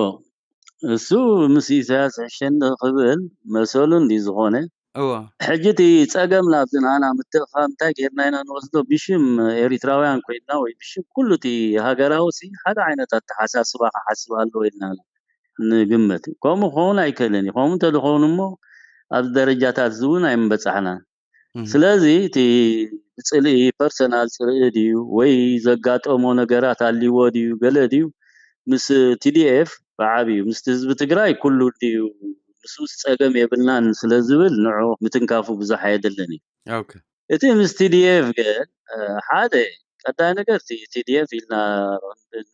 እሱ ምስ ኢሳያስ ሕሸኒ ክብል መሰሉ እንዲ ዝኾነ እወ ሕጂ እቲ ጸገም ናብዚ ንኣና ምትእኻብ እንታይ ጌርና ኢና ንወስዶ ብሽም ኤሪትራውያን ኮይንና ወይ ብሽም ኩሉ እቲ ሃገራዊ ሲ ሓደ ዓይነት ኣተሓሳስባ ክሓስብ ኣለዎ ኢልና ንግምት። ከምኡ ክኸውን ኣይክእልን እዩ። ከምኡ እንተዝኸውን እሞ ኣብዚ ደረጃታት እዚ እውን ኣይምበጻሕናን። እህ። ስለዚ እቲ ብጽልኢ ፐርሰናል ጽልኢ ድዩ ወይ ዘጋጠሞ ነገራት ኣልዎ ድዩ ገለ ድዩ ምስ ቲ ዲ ኤፍ ብዓብዩ ምስቲ ህዝቢ ትግራይ ኩሉ ድዩ ምስኡስ ጸገም የብልናን ስለ ዝብል ንዑ ምትንካፉ ብዙሕ ኣየድልን እዩ። ኦኬ እቲ ምስ ቲ ዲ ኤፍ ግን እ፣ ሓደ ቀዳይ ነገር እቲ ቲ ዲ ኤፍ ኢልና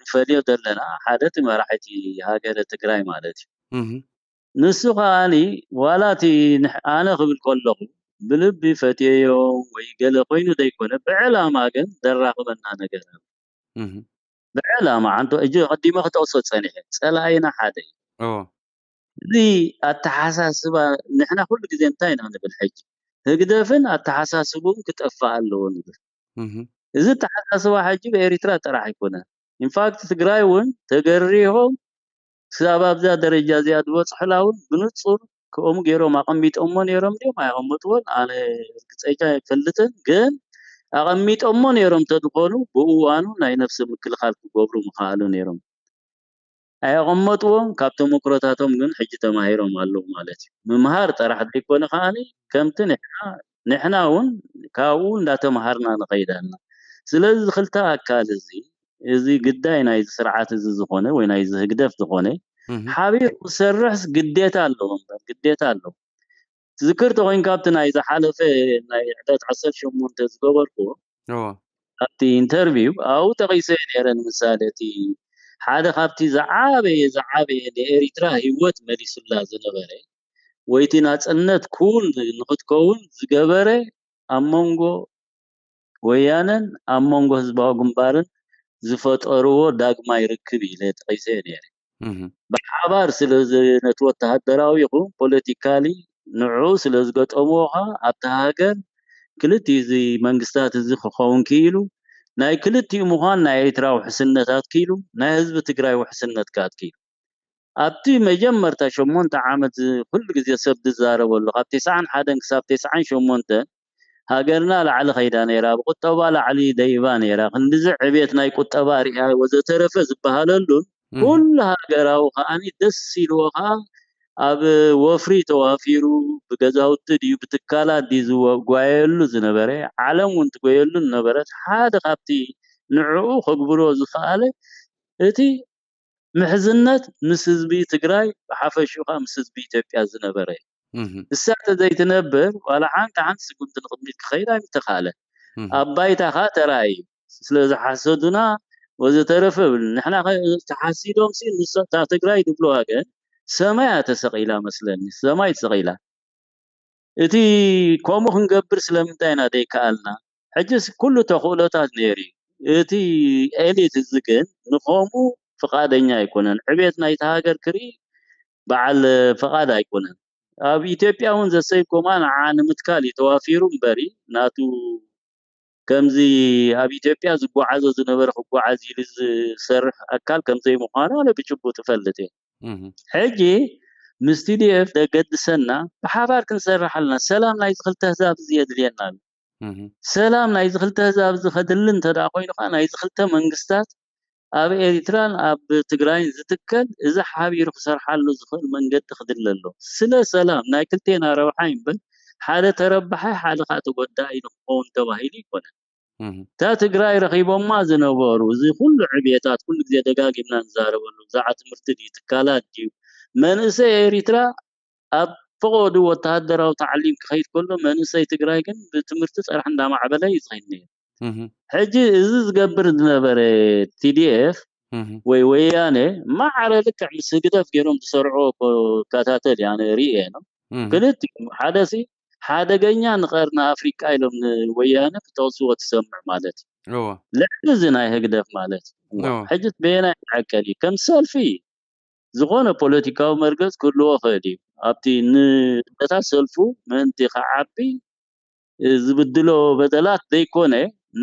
ንፈልዮ ዘለና ሓደ እቲ መራሒ እቲ ሃገረ ትግራይ ማለት እዩ። እህ። ንሱ ከዓኒ ዋላ እቲ ንሕ- ኣነ ክብል ከለኹ ብልቢ ፈትየዮ ወይ ገለ ኮይኑ ዘይኮነ፣ ብዕላማ ግን ደራኽበና ነገር ኣሎ። እህ፣ ብዕላማ፣ ኣንቶ እጂ ቀዲመ ክጠቕሶ ጸኒሐ፣ ጸላኢና ሓደ እዩ። እዎ፣ እዚ ኣተሓሳስባ፣ ንሕና ኩሉ ግዜ እንታይ ኢና ንብል ሕጂ? ህግደፍን ኣተሓሳስብኡን ክጠፍእ ኣለዎ ንብል። እህ፣ እዚ ኣተሓሳስባ ሕጂ ብኤሪትራ ጥራሕ ኣይኮነን። ኢንፋክት ትግራይ እውን ተገሪሆም ክሳብ ኣብዛ ደረጃ እዚኣ ዝበፅሑላ እውን ብንፁር ከምኡ ገይሮም ኣቐሚጦሞ ነይሮም ድዮም ኣይቐመጥዎን ኣነ ርግፀኛ ኣይፈልጥን። ግን ኣቐሚጦሞ ነይሮም ተድኾኑ ብእዋኑ ናይ ነፍሲ ምክልኻል ክገብሩ ምኽኣሉ ነይሮም። ኣየቐመጥዎም። ካብ ተመክሮታቶም ግን ሕጂ ተማሂሮም ኣለዉ ማለት እዩ። ምምሃር ጥራሕ ዘይኮነ ከዓኒ ከምቲ ንሕና ንሕና እውን ካብኡ እንዳተምሃርና ንኸይድ ኣለና። ስለዚ እዚ ክልተ ኣካል እዚ፣ እዚ ግዳይ ናይዚ ስርዓት እዚ ዝኾነ ወይ ናይዚ ህግደፍ ዝኾነ እህ፣ ሓቢሩ ክሰርሕስ ግዴታ ኣለዎ እምበር፣ ግዴታ ኣለዎ። ትዝክር ተኾይንካ ኣብቲ ናይ ዝሓለፈ ናይ ዕለት ዓሰርተ ሸሞንተ ዝገበርኩዎ እዎ፣ ኣብቲ ኢንተርቪው ኣብኡ ጠቒሰ ነይረ። ንምሳሌ እቲ ሓደ ካብቲ ዝዓበየ ዝዓበየ ንኤሪትራ ህይወት መሊሱላ ዝነበረ ወይ እቲ ናጽነት ክውን ንኽትከውን ዝገበረ ኣብ መንጎ ወያነን ኣብ መንጎ ህዝባዊ ግንባርን ዝፈጠርዎ ዳግማይ ርክብ ኢለ ጠቒሰ ነይረ። እህ፣ ብሓባር ስለ ዝ-፣ ነቲ ወተሃደራዊ ይኹን ፖለቲካሊ ንዕኡ ስለ ዝገጠምዎ ኸኣ ኣብታ ሃገር ክልቲኡ እዚ መንግስታት እዚ ክኸውን ክኢሉ፣ ናይ ክልቲኡ ምዃን ናይ ኤርትራ ውሕስነት ኣትኪሉ፣ ናይ ህዝቢ ትግራይ ውሕስነት ከኣ ኣትኪሉ። ኣብቲ መጀመርታ ሸሞንተ ዓመት ዝ-፣ ኩሉ ግዜ ሰብ ዝዛረበሉ ካብ ተስዓን ሓደን ክሳብ ተስዓን ሸሞንተን ሃገርና ላዕሊ ከይዳ ነይራ፣ ብቁጠባ ላዕሊ ደይባ ነይራ፣ ክንድዚ ዕቤት ናይ ቁጠባ ሪኣ ወዘተረፈ ዝበሃለሉን እህ፣ ኩሉ ሃገራዊ ከዓኒ ደስ ኢልዎ ከኣ ኣብ ወፍሪ ተዋፊሩ ብገዛውቲ ድዩ ብትካላት ድዩ ዝጓየየሉ ዝነበረ፣ ዓለም እውን ትጎየሉ ዝነበረት ሓደ ካብቲ ንዕኡ ከግብሮ ዝኸኣለ እቲ ምሕዝነት ምስ ህዝቢ ትግራይ ብሓፈሽኡ ከኣ ምስ ህዝቢ ኢትዮጵያ ዝነበረ እዩ። እህ፣ እሳ ተዘይትነብር ዋላ ሓንቲ ሓንቲ ስጉምቲ ንቕድሚት ክኸይድ ኣይምተኻእለን። እህ፣ ኣብ ባይታ ከኣ ተራእዩ ስለ ዝሓሰዱና ወዘተረፈ ይብል። ንሕና ኸ ተሓሲዶም ሲ ንሳ እታ ትግራይ ዝብልዋ ግን ሰማይ እያ ተሰቒላ መስለኒ፣ ሰማይ ተሰቒላ። እቲ ከምኡ ክንገብር ስለምንታይ ኢና ዘይከኣልና? ሕጅስ ኩሉ ተኽእሎታት ነይሩ እዩ። እቲ ኤሊት እዚ ግን ንኸምኡ ፍቓደኛ ኣይኮነን። ዕቤት ናይቲ ሃገር ክርኢ በዓል ፍቓድ ኣይኮነን። ኣብ ኢትዮጵያ እውን ዘሰይኮማ ንዓ ንምትካል እዩ ተዋፊሩ እምበሪ ናቱ ከምዚ ኣብ ኢትዮጵያ ዝጓዓዞ ዝነበረ ክጓዓዝ ኢሉ ዝሰርሕ ኣካል ከምዘይምዃኑ ኣነ ብጭቡጥ እፈልጥ እየ። እህ፣ ሕጂ ምስ ቲ ዲ ኤፍ ደገድሰና ብሓባር ክንሰርሕ ኣለና። ሰላም ናይዚ ክልተ ህዛብ እዚ የድልየና ኣሎ። እህ፣ ሰላም ናይዚ ክልተ ህዛብ እዚ ከድሊ እንተ ደኣ ኮይኑ ከኣ ናይዚ ክልተ መንግስታት ኣብ ኤሪትራን ኣብ ትግራይን ዝትከል እዚ ሓቢሩ ክሰርሓሉ ዝኽእል መንገዲ ክድለ ኣሎ። ስለ ሰላም ናይ ክልቴና ረብሓ እዩ እምበር ሓደ ተረባሓይ ሓደ ከዓ ተጎዳኢ ንክኸውን ተባሂሉ ይኮነ። እህ፣ እታ ትግራይ ረኺቦማ ዝነበሩ እዚ ኩሉ ዕብየታት ኩሉ ግዜ ደጋጊምና ንዛረበሉ ብዛዕባ ትምህርቲ ድዩ ትካላት ድዩ መንእሰይ ኤሪትራ ኣብ ፈቐዱ ወተሃደራዊ ታዕሊም ክኸይድ ከሎ መንእሰይ ትግራይ ግን ብትምህርቲ ጥራሕ እንዳማዕበለ እዩ ዝኸይድ ነይሩ። እህ፣ ሕጂ እዚ ዝገብር ዝነበረ ቲ ዲ ኤፍ እህ፣ ወይ ወያነ ማዕረ ልክዕ ምስ ህግደፍ ገይሮም ዝሰርዕዎ እኮ እከታተል እየ ኣነ ርእየ ነው። እህ፣ ክልቲኡ ሓደ ሲ ሓደገኛ ንቐርኒ ኣፍሪቃ ኢሎም ንወያነ ክጠቕስዎ ትሰምዕ ማለት እዩ። እዎ፣ ልዕሊ እዚ ናይ ህግደፍ ማለት እዩ። እዎ፣ ሕጂ በየናይ መዐቀሊ ከም ሰልፊ ዝኾነ ፖለቲካዊ መርገጽ ክህልዎ ይኽእል እዩ። ኣብቲ ን-፣ ነታ ሰልፉ ምእንቲ ክዓቢ ዝብድሎ በደላት ዘይኮነ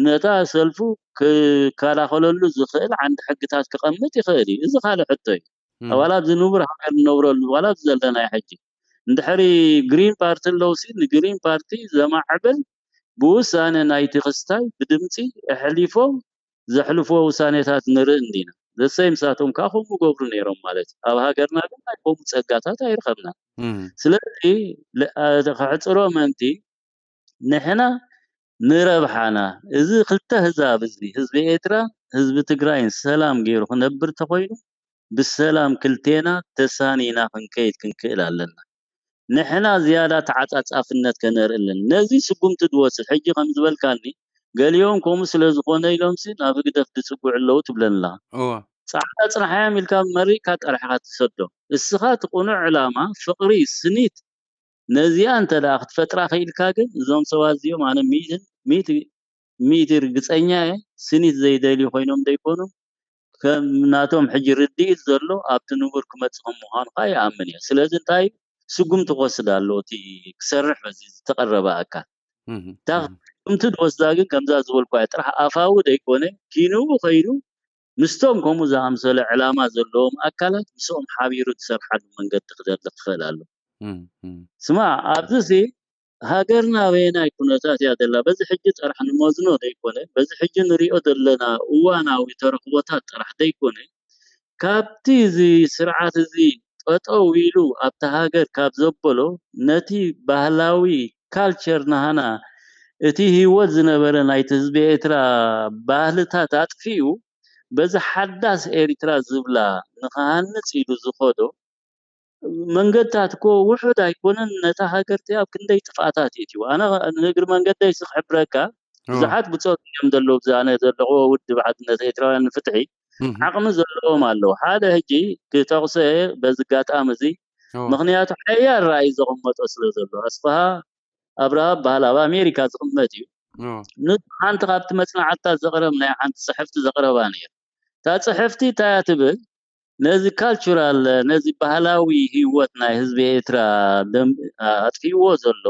ነታ ሰልፉ ክከላኸለሉ ዝኽእል ዓንዲ ሕግታት ክቐምጥ ይኽእል እዩ። እዚ ካልእ ሕቶ እዩ። እም፣ ኣባላት ዝንቡር ሃገር ንነብረሉ ዋላ ኣብዚ ዘለናዮ ሕጂ እንድሕሪ ግሪን ፓርቲ ኣለውሲ ንግሪን ፓርቲ ዘማዕብል ብውሳነ ናይቲ ክስታይ ብድምፂ ኣሕሊፎም ዘሕልፍዎ ውሳኔታት ንርኢ እንዲና። ዘሰይ ምሳቶም ከዓ ከምኡ ገብሩ ነይሮም ማለት እዩ። ኣብ ሃገርና ግን ናይ ከምኡ ፀጋታት ኣይረኸብናን። እም፣ ስለዚ ለ-፣ አ-፣ ከሕፅሮ ምእንቲ ንሕና ንረብሓና እዚ ክልተ ህዛብ እዚ ህዝቢ ኤርትራ ህዝቢ ትግራይን ሰላም ገይሩ ክነብር ተኾይኑ ብሰላም ክልቴና ተሳኒና ክንከይድ ክንክእል ኣለና። ንሕና ዝያዳ ተዓጻጻፍነት ከነርኢ ኣለና። ነዚ ስጉምቲ ዝወስድ ሕጂ ከም ዝበልካኒ ገሊኦም ከምኡ ስለ ዝኾነ ኢሎምሲ ናብ ህግደፍ ዝጽግዑ ኣለዉ ትብለና። እወ። ጻዕዳ ጽንሓዮም ኢልካ መሪቕካ ጠራሕኻ ትሰዶ። እስኻ እቲ ቅኑዕ ዕላማ ፍቕሪ፣ ስኒት፣ ነዚኣ እንተ ደኣ ክትፈጥራ ክኢልካ ግን እዞም ሰባት እዚኦም ኣነ ሚእቲ ሚእቲ ርግጸኛ እየ ስኒት ዘይደልዩ ኮይኖም ዘይኮኑ ከም ናቶም ሕጂ ርድኢት ዘሎ ኣብቲ ንቡር ክመጽእ ከም ምዃኑ ከኣ ይኣምን እየ። ስለዚ እንታይ እዩ ስጉምቲ ክወስድ ኣለዎ እቲ ክሰርሕ በዚ ዝተቐረበ ኣካል። እታ ስጉምቲ ዝወስዳ ግን ከምዛ ዝበልኳ እያ ጥራሕ ኣፋዊ ዘይኮነ ኪንኡ ከይዱ ምስቶም ከምኡ ዝኣምሰለ ዕላማ ዘለዎም ኣካላት ምስኦም ሓቢሩ ዝሰርሓሉ መንገዲ ክደሊ ክኽእል ኣሎ። ስማዕ ኣብዚ ሲ ሃገርና ኣበየናይ ኩነታት እያ ዘላ በዚ ሕጂ ጥራሕ ንመዝኖ ዘይኮነ በዚ ሕጂ ንሪኦ ዘለና እዋናዊ ተረኽቦታት ጥራሕ ዘይኮነ ካብቲ እዚ ስርዓት እዚ ጠጠው ኢሉ ኣብቲ ሃገር ካብ ዘበሎ ነቲ ባህላዊ ካልቸር ናህና እቲ ህይወት ዝነበረ ናይቲ ህዝቢ ኤርትራ ባህልታት ኣጥፊኡ በዚ ሓዳስ ኤርትራ ዝብላ ንክሃንፅ ኢሉ ዝኸዶ መንገድታት እኮ ውሑድ ኣይኮነን። ነታ ሃገር እቲኣ ኣብ ክንደይ ጥፍኣታት የእትይዋ። ኣነ ንእግሪ መንገደይ ሲ ክሕብረካ ብዙሓት ብጾት እዮም ዘለዉ ብዛ ኣነ ዘለኽዎ ውድብ ሓድነት ኤርትራውያን ንፍትሒ ዓቕሚ ዘለዎም ኣለዉ። ሓደ ሕጂ ክጠቕሶ እየ በዚ ኣጋጣሚ እዚ ምኽንያቱ ሓያል ራእይ ዘቐመጦ ስለ ዘሎ ኣስፍሃ ኣብርሃ በሃል ኣብ ኣሜሪካ ዝቕመጥ እዩ። ንሱ ሓንቲ ካብቲ መጽናዕትታት ዘቕረብ ናይ ሓንቲ ጽሕፍቲ ዘቕረባ ነይሩ። እታ ጽሕፍቲ እንታይ እያ ትብል? ነዚ ካልቸራል ነዚ ባህላዊ ህይወት ናይ ህዝቢ ኤርትራ ኣጥፊእዎ ዘሎ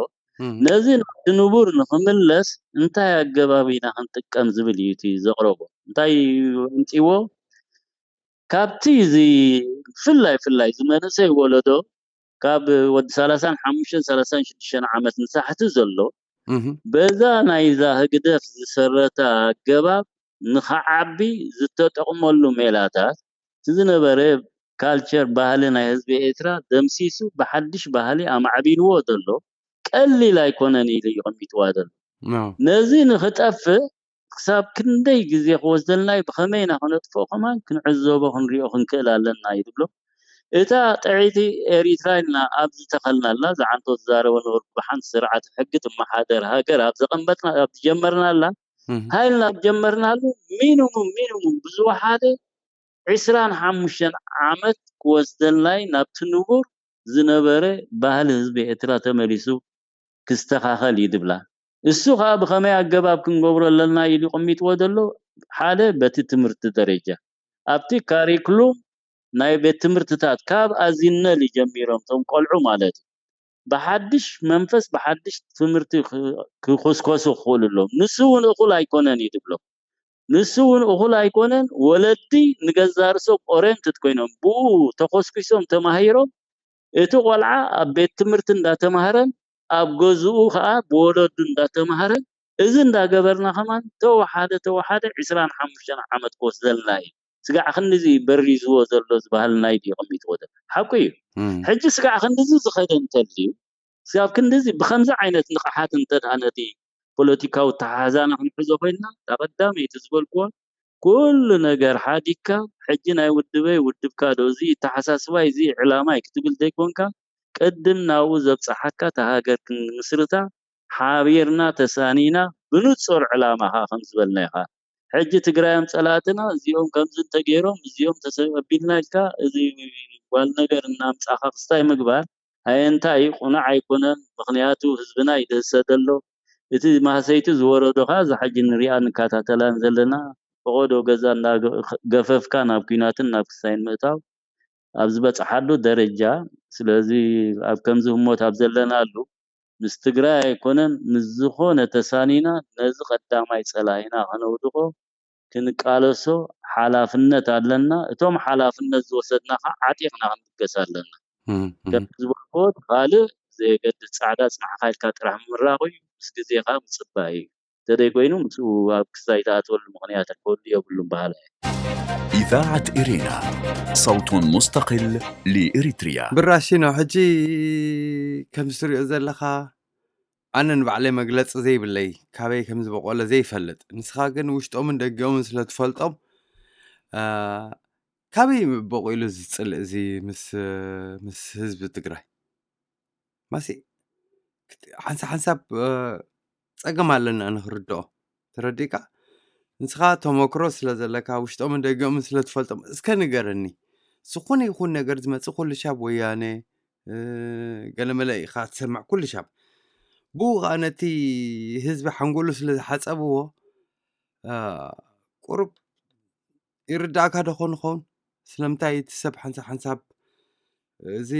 ነዚ ናብቲ ንቡር ንኽምለስ እንታይ ኣገባብ ኢና ክንጥቀም ዝብል እዩ እቲ ዘቕረቦ። እንታይ ኣምጺዎ? ካብቲ እዚ ብፍላይ ብፍላይ እዚ መንእሰይ ወለዶ ካብ ወዲ ሰላሳን ሓሙሽተን ሰላሳን ሽዱሽተን ዓመት ንታሕቲ ዘሎ በዛ ናይዛ ህግደፍ ዝሰረታ ኣገባብ ንኽዓቢ ዝተጠቕመሉ ሜላታት እቲ ዝነበረ ካልቸር ባህሊ ናይ ህዝቢ ኤርትራ ደምሲሱ ብሓድሽ ባህሊ ኣማዕቢልዎ ዘሎ ቀሊል ኣይኮነን ኢሉ እዩ ቀሚጥዋ ዘሎ። ነዚ ንኽጠፍእ ክሳብ ክንደይ ግዜ ክወስደልና እዩ፣ ብኸመይ ኢና ክነጥፍኦ ከማን ክንዕዘቦ ክንሪኦ ክንክእል ኣለና እዩ ዝብሎ። እታ ጥዕይቲ ኤሪትራ ኢልና ኣብ ዝተኸልናላ ዝዓንቶ ዝዛረቦ ነበርኩ ብሓንቲ ስርዓተ ሕጊ ትመሓደር ሃገር ኣብ ዘቐመጥና ኣብ ዝጀመርናላ ሃይልና ኣብ ጀመርናሉ ሚኒሙም ሚኒሙም ብዝወሓደ ዕስራን ሓሙሽተን ዓመት ክወስደልናይ ናብቲ ንቡር ዝነበረ ባህሊ ህዝቢ ኤርትራ ተመሊሱ ክስተኻኸል እዩ ዝብላ። እሱ ከዓ ብኸመይ ኣገባብ ክንገብሮ ኣለና ኢሉ ቀሚጥዎ ዘሎ ሓደ በቲ ትምህርቲ ደረጃ ኣብቲ ካሪክሉም ናይ ቤት ትምህርትታት ካብ ኣዚነሊ ጀሚሮም እቶም ቆልዑ ማለት እዩ ብሓድሽ መንፈስ ብሓድሽ ትምህርቲ ክኹስኮሱ ክኽእሉ ኣለዎም። ንሱ እውን እኹል ኣይኮነን እዩ ዝብሎም። ንሱ እውን እኹል ኣይኮነን። ወለዲ ንገዛ ርእሶም ኦሬንትድ ኮይኖም ብኡ ተኾስኪሶም ተማሂሮም እቲ ቆልዓ ኣብ ቤት ትምህርቲ እንዳተማህረን ኣብ ገዝኡ ከዓ ብወለዱ እንዳተማህረን እዚ እንዳገበርና ከማን ተወሓደ ተወሓደ ዕስራን ሓሙሽተን ዓመት ክወስደልና እዩ። ስጋዕ ክንድዚ በሪዝዎ ዘሎ ዝበሃል ናይ ድዩ ቀሚጥዎ ዘሎ ሓቁ እዩ። ሕጂ ስጋዕ ክንድዚ ዝኸደ እንተልዩ ስጋብ ክንድዚ ብከምዚ ዓይነት ንቕሓት እንተ ደኣ ነቲ ፖለቲካዊ ኣተሓሕዛና ክንሕዞ ኮይንና እታ ቀዳመይቲ ዝበልክዋ ኩሉ ነገር ሓዲግካ ሕጂ ናይ ውድበይ ውድብካ ዶ እዚ ኣተሓሳስባይ እዚ ዕላማይ ክትብል ዘይኮንካ ቅድም ናብኡ ዘብፅሓካ እታ ሃገር ክንምስርታ ሓቢርና ተሳኒና ብንፁር ዕላማ ከዓ ከም ዝበልናዮ ከዓ ሕጂ ትግራዮም ፀላእትና እዚኦም ከምዚ እንተገይሮም እዚኦም ተሰቢልና ኢልካ እዚ ጓል ነገር እናምፃእካ ክስታይ ምግባር ኣየንታ እዩ ቁኑዕ ኣይኮነን ምኽንያቱ ህዝብና ይድህሰ ዘሎ እቲ ማህሰይቲ ዝወረዶ ከዓ እዛ ሕጂ ንሪኣ ንከታተላን ዘለና ፈቐዶ ገዛ እንዳገፈፍካ ናብ ኲናትን ናብ ክስታይን ምእታው ኣብ ዝበፅሓሉ ደረጃ ስለዚ ኣብ ከምዚ ህሞት ኣብ ዘለናሉ ምስ ትግራይ ኣይኮነን ምስ ዝኾነ ተሳኒና ነዚ ቀዳማይ ፀላኢና ከነውድቆ ክንቃለሶ ሓላፍነት ኣለና። እቶም ሓላፍነት ዝወሰድና ከዓ ዓጢቕና ክንብገስ ኣለና። ከምቲ ዝበልክዎ እቲ ካልእ ዘየገድስ ፃዕዳ ኣፅናዕኻ ኢልካ ጥራሕ ምምራቑ እዩ። ምስ ግዜ ከዓ ምፅባይ እዩ። እንተደይኮይኑ ምስኡ ኣብ ክስታይ ዝኣትወሉ ምኽንያት ክህሉ የብሉን በሃላይ እየ። إذاعة إرينا، صوت مستقل لإريتريا. ብራሺኖ ሕጂ ከምዚ ትሪኦ ዘለኻ ኣነ ንባዕለይ መግለፂ ዘይብለይ ካበይ ከም ዝበቆለ ዘይፈልጥ ንስኻ ግን ውሽጦምን ደጊኦምን ስለ ትፈልጦም ካበይ በቂሉ እዚ ፅልእ እዚ ምስ ምስ ህዝቢ ትግራይ ማሲ ሓንሳብ ሓንሳብ ፀገም ኣለና ንክርድኦ ተረዲእካ ንስኻ ተመክሮ ስለ ዘለካ ውሽጦምን ደጊኦምን ስለ ትፈልጦም እስከ ንገረኒ ዝኾነ ይኹን ነገር ዝመፅእ ኩሉ ሻብ ወያነ እ፣ ገለመለ ኢኻ ትሰምዕ ኩሉ ሻብ። ብኡ ኸዓ ነቲ ህዝቢ ሓንጎሉ ስለ ዝሓጸብዎ፣ እ፣ ቁሩብ ይርዳእካ ዶ ኾን ኸውን? ስለምንታይ እቲ ሰብ ሓንሳብ ሓንሳብ እዚ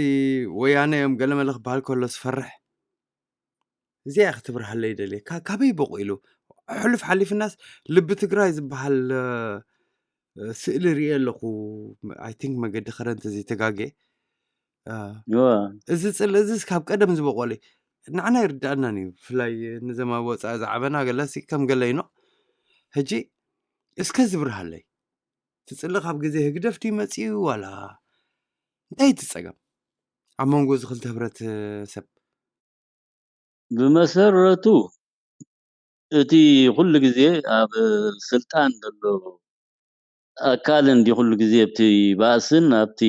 ወያነ እዮም ገለመለ ክበሃል ከሎ ዝፈርሕ? እዚኣ ክትብርሃለይ ደልየ። ካ-፣ ካበይ በቑሉ? ሕሉፍ ሓሊፍናስ ልቢ ትግራይ ዝበሃል፣ እ፣ ስእሊ ርእየ ኣለኹ። I think መገዲ ከረን ተዘይተጋግየ። እ፣ እዋ። እዚ ጽልኢ እዚስ ካብ ቀደም ዝበቆለ እዩ። ንዓና ይርድኣናን እዩ። ብፍላይ ንዘም ኣብ ወጻኢ ዝዓበና ገለሲ ከም ገለ ይኖ። ሕጂ እስከ ዝብርሃለይ። እቲ ጽልኢ ካብ ግዜ ህግደፍ ድዩ መጺኡ ዋላ እንታይ እቲ ጸገም? ኣብ መንጎ እዚ ክልተ ህብረተሰብ? ብመሰረቱ እቲ ኩሉ ግዜ ኣብ ስልጣን ዘሎ ኣካል እንዲ ኩሉ ግዜ ኣብቲ ባእስን ኣብቲ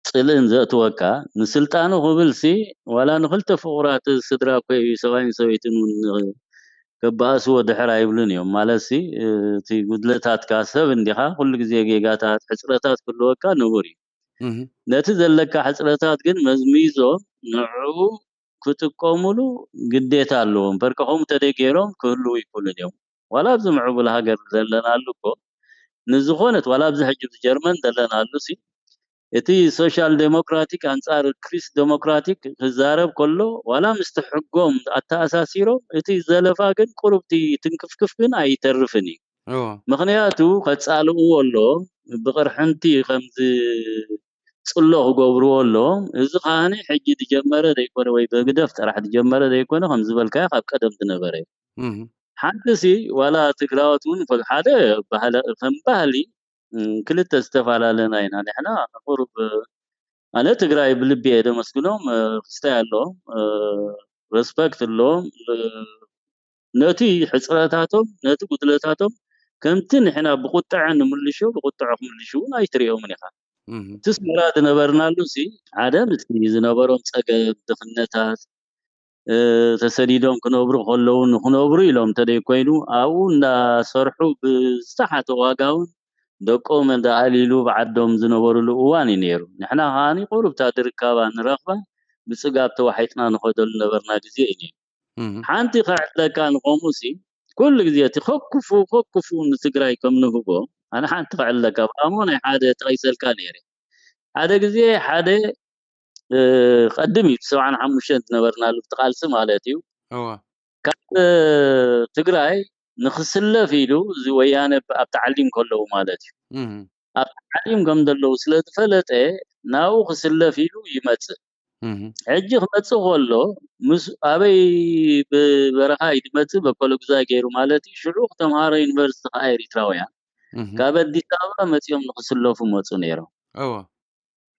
ጽልእን ዘእትወካ፣ ንስልጣኑ ክብልሲ ዋላ ንክልተ ፍቑራት ስድራ እኮ እዩ፣ ሰብኣይን ሰበይትን እውን ከባእስዎ ድሕር ኣይብሉን እዮም። ማለትሲ እቲ ጉድለታትካ ሰብ እንዲኻ፣ ኩሉ ግዜ ጌጋታት፣ ሕጽረታት ክህልወካ ንቡር እዩ። እህ። ነቲ ዘለካ ሕጽረታት ግን መዝሚዞም ንዕኡ ክጥቀሙሉ ግዴታ ኣለዎም። በቃ ከምኡ ተደይ ገይሮም ክህልዉ ይክእሉን እዮም። ዋላ ኣብዚ ምዕቡል ሃገር ዘለናሉ እኮ ንዝኾነት፣ ዋላ ኣብዚ ሕጂ ጀርመን ዘለናሉ ሲ፣ እቲ ሶሻል ዴሞክራቲክ ኣንጻር ክሪስ ዴሞክራቲክ ክዛረብ ከሎ፣ ዋላ ምስቲ ሕጎም ኣተኣሳሲሮም፣ እቲ ዘለፋ ግን ቁሩብ እቲ ትንክፍክፍ ግን ኣይተርፍን እዩ። እዎ። ምኽንያቱ ከጻልእዎ ኣሎ፣ ብቕርሕንቲ ከም ዝጽሎ ክገብርዎ ኣሎ። እዚ ከኣኒ ሕጂ ዝጀመረ ዘይኮነ ወይ ብህግደፍ ጥራሕ ዝጀመረ ዘይኮነ፣ ከም ዝበልካዮ ካብ ቀደም ዝነበረ እዩ። እህ። ሓንቲ ሲ ዋላ ትግራዎት እውን ፈ-፣ ሓደ ባህለ-፣ ከም ባህሊ፣ እ፣ ክልተ ዝተፈላለና ኢና። ንሕና ቁሩብ፣ ኣነ ትግራይ ብልቢ እየ ደመስግኖም፣ እ፣ ክስታይ ኣለዎም፣ እ፣ ሬስፐክት ኣለዎም፣ እ፣ ነቲ ሕጽረታቶም፣ ነቲ ጉድለታቶም ከምቲ ንሕና ብቁጥዐ ንምልሾ፣ ብቁጥዐ ክምልሹ እውን ኣይትርእዮምን ኢኻ። እህ። እቲ ኣስመራ ዝነበርናሉ ሲ ሓደ ምስቲ ዝነበሮም ጸገም፣ ድኽነታት፣ እ፣ ተሰዲዶም ክነብሩ ከለዉ ንኽነብሩ ኢሎም እንተደይ ኮይኑ፣ ኣብኡ እንዳሰርሑ ብዝተሓተ ዋጋ እውን ደቆም እንዳኣልይሉ ብዓዶም ዝነበሩሉ እዋን እዩ ነይሩ። ንሕና ከኣኒ ቁሩብ እታ ድርካባ ንረኽባ ብጽጋብ ተዋሒጥና ንኸደሉ ነበርና ግዜ እዩ ነይሩ። እህ። ሓንቲ ከዕለካ ንኸምኡ ሲ፣ ኩሉ ግዜ እቲ ከክፉ፣ ከክፉ ንትግራይ ከም ንህቦ፣ ኣነ ሓንቲ ከዕለካ፣ ብኣሞ ናይ ሓደ ጠቒሰልካ ነይረ። ሓደ ግዜ ሓደ፣ እ፣ ቀድም እዩ፣ ሰብዓን ሓሙሽተን ዝነበርናሉ እቲ ቃልሲ ማለት እዩ። እዋ። ካብ፣ እ፣ ትግራይ ንኽስለፍ ኢሉ፣ እዚ ወያነ ኣብ ተዓሊም ከለዉ ማለት እዩ። እህ። ኣብ ተዓሊም ከም ዘለዉ ስለ ዝፈለጠ፣ ናብኡ ክስለፍ ኢሉ ይመጽእ። እህ። ሕጂ ክመጽእ ከሎ፣ ምስ ኣበይ ብበረኻ እዩ ዝመጽእ? በኮለጉዛይ ገይሩ ማለት እዩ። ሽዑ ተምሃሮ ዩኒቨርሲቲ ከኣ ኤሪትራውያን እህ። ካብ ኣዲስ ኣበባ መጺኦም ንኽስለፉ መጹ ነይሮም። እወ።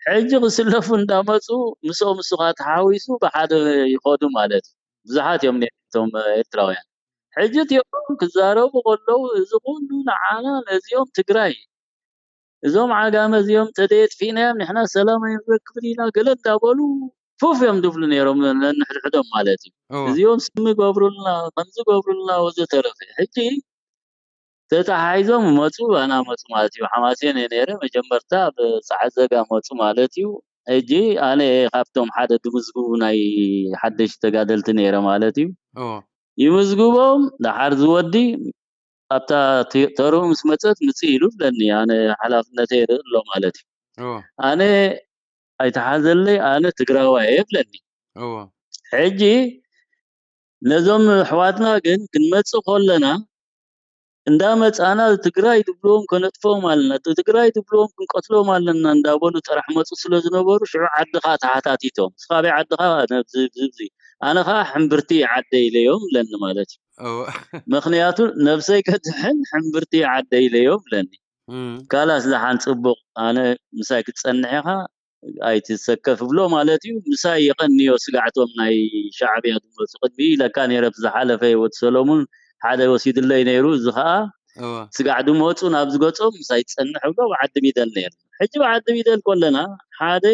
ሕጂ ክስለፉ እንዳመጹ ምስኦም እሱ ከኣ ተሓዊሱ ብሓደ ይኸዱ ማለት እዩ። ብዙሓት እዮም ነይሮም እቶም ኤርትራውያን። ሕጂ እቲኦም ክዛረቡ ከለዉ፣ እዚ ኩሉ ንዓና ነዚኦም ትግራይ፣ እዞም ዓጋመ እዚኦም ተደየጥፊእናዮም ንሕና ሰላም ኣይንረክብን ኢና ገለ እንዳበሉ ፉፍ እዮም ዝብሉ ነይሮም ነንሕድሕዶም ማለት እዩ። እወ። እዚኦም ስሚ ገብሩልና፣ ከምዚ ገብሩልና ወዘተረፈ። ሕጂ ተተሓሒዞም መፁ፣ ኣና መፁ ማለት እዩ። ሓማሴን እየ ነይረ መጀመርታ፣ ኣብ ፀዓት ዘጋ መፁ ማለት እዩ። ሕጂ ኣነ እየ ካብቶም ሓደ ድምዝግቡ ናይ ሓደሽቲ ተጋደልቲ ነይረ ማለት እዩ። እወ። ይምዝግቦም፣ ደሓር ዝወዲ ኣብታ ተ-፣ ተርኡ ምስ መፀት ምፅእ ኢሉ ብለኒ፣ ኣነ ሓላፍነተይ ይርኢ ኣሎ ማለት እዩ። እወ። ኣነ ኣይተሓዘለይ፣ ኣነ ትግራዋይ እየ ብለኒ። እወ። ሕጂ ነዞም ኣሕዋትና ግን ክንመጽእ ከለና እንዳመጻና ትግራይ ድብልዎም ከነጥፍኦም ኣለና፣ ትግራይ ድብልዎም ክንቀትሎም ኣለና እንዳበሉ ጥራሕ መጹ ስለ ዝነበሩ፣ ሽዑ ዓድኻ ተሓታቲቶም፣ "ንስኻ ኣበይ ዓድኻ?" ነብዚ፣ ብዚ፣ ብዚ። ኣነ ኸኣ "ሕምብርቲ ዓደይ" ኢለዮም ኢለኒ ማለት እዩ። እወ። ምኽንያቱ ነብሰይ ከድሕን "ሕምብርቲ ዓደይ" ኢለዮም ኢለኒ። እም። ካላስ ደሓን ጽቡቕ፣ ኣነ ምሳይ ክትጸንሕ ኢኻ፣ ኣይትሰከፍ እብሎ ማለት እዩ። ምሳይ የቐንዮ ስጋዕቶም ናይ ሻዕብያ ዝመፁ። ቅድሚ ለካ ነይረ ብዝሓለፈ ወዲ ሰሎሙን ሓደ ወሲድለይ ነይሩ። እዚ ኸዓ እወ። ስጋዕ ዝመፁ ናብ ዝገጾም ምሳይ ትጸንሕ እብሎ ብዓዲ ሚደል ነይሩ። ሕጂ ብዓዲ ሚደል ከለና ሓደ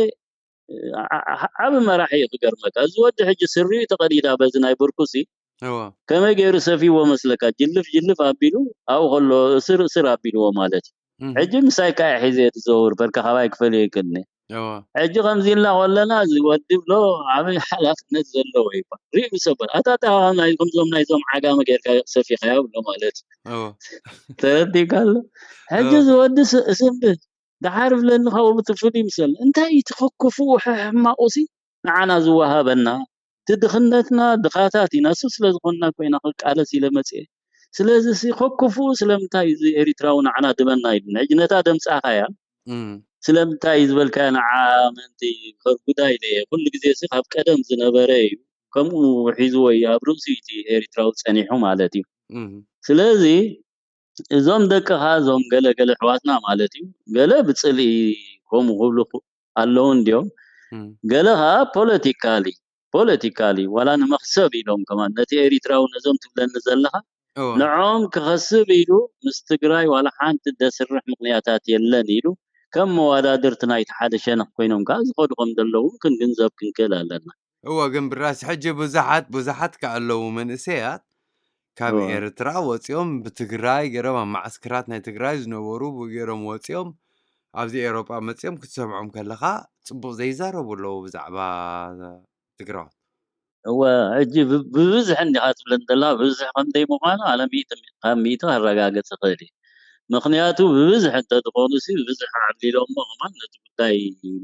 ዓ-፣ ዓ-፣ ዓቢ መራሒ እዩ ክገርመካ። እዚ ወዲ ሕጂ ስሪኡ ተቐዲዳ በዚ ናይ ብርኩሲ እወ። ከመይ ገይሩ ሰፊዎ መስለካ? ጅልፍ ጅልፍ ኣቢሉ ኣብኡ ከሎ እስር እስር ኣቢልዎ ማለት እዩ። እህ። ሕጂ ምሳይ ከኣ ሒዘ እየ ዝዘውር፣ በርካ ካባይ ክፈልዮ ይክእልኒ። እወ ሕጂ ከምዚ ኢልና ከለና እዚ ወዲ ብሎ ዓብይ ሓላፍነት ዘለዎ ይባል ሪኡ ሰበር ኣታታ ናይ ከምዞም ናይዞም ዓጋመ ጌርካ ሰፊኻዮ ብሎ ማለት እዩ። እወ ተረዲእካ ኣሎ። ሕጂ እወ እዚ ወዲ ስ- ስንብት ደሓር ብለኒ ካብኡ ብትፍል ይምሰል እንታይ እቲ ከክፉ ሕማቑሲ ንዓና ዝወሃበና እቲ ድኽነትና ድኻታት ኢና እሱ ስለ ዝኾንና ኮይና ክቃለስ ኢለ መፅኤ። ስለዚ ሲ ከክፉ ስለምንታይ እዚ ኤሪትራዊ ንዓና ድበና ኢሉ ሕጂ ነታ ደምፃኻያ እም፣ ስለምንታይ እዩ ዝበልካዮ ንዓ ምእንቲ ከርጉዳ ኢለ እየ ኩሉ ግዜ ሲ ካብ ቀደም ዝነበረ እዩ ከምኡ ሒዝዎ እዩ ኣብ ርእሲ እቲ ኤሪትራዊ ፀኒሑ ማለት እዩ። እም፣ ስለዚ እዞም ደቅኻ እዞም ገለ ገለ ኣሕዋትና ማለት እዩ ገለ ብፅልኢ ከምኡ ክብሉ ኣለዉ እንድዮም እም፣ ገለ ከዓ ፖለቲካሊ ፖለቲካሊ ዋላ ንመክሰብ ኢሎም ከማን ነቲ ኤሪትራዊ ነዞም ትብለኒ ዘለኻ እወ ንዖም ክኸስብ ኢሉ ምስ ትግራይ ዋላ ሓንቲ ደስርሕ ምኽንያታት የለን ኢሉ ከም መዋዳድርቲ ናይቲ ሓደ ሸነኽ ኮይኖም ከዓ ዝኸዱ ከም ዘለዉ ክንግንዘብ ክንክእል ኣለና። እወ ግን ብራስ ሕጂ ብዙሓት ብዙሓት ከ ኣለዉ መንእሰያት ካብ እወ ኤርትራ ወፂኦም ብትግራይ ገይሮም ኣብ ማዓስክራት ናይ ትግራይ ዝነበሩ ገይሮም ወፂኦም ኣብዚ ኤሮጳ መፂኦም ክትሰምዖም ከለኻ ፅቡቅ ዘይዛረቡ ኣለዉ ብዛዕባ ትግራዋት። እወ ሕጂ ብ- ብብዝሒ እንዲኻ ትብለን ዘላ ብብዝሒ ከምዘይ ምዃኑ ኣነ ሚእቲ ካብ ሚእቲ ከረጋግፅ ይኽእል እዩ። ምኽንያቱ ብብዝሒ እንተዝኾኑ ሲ ብብዝሒ ዓብሊሎሞ ከማን ነቲ ጉዳይ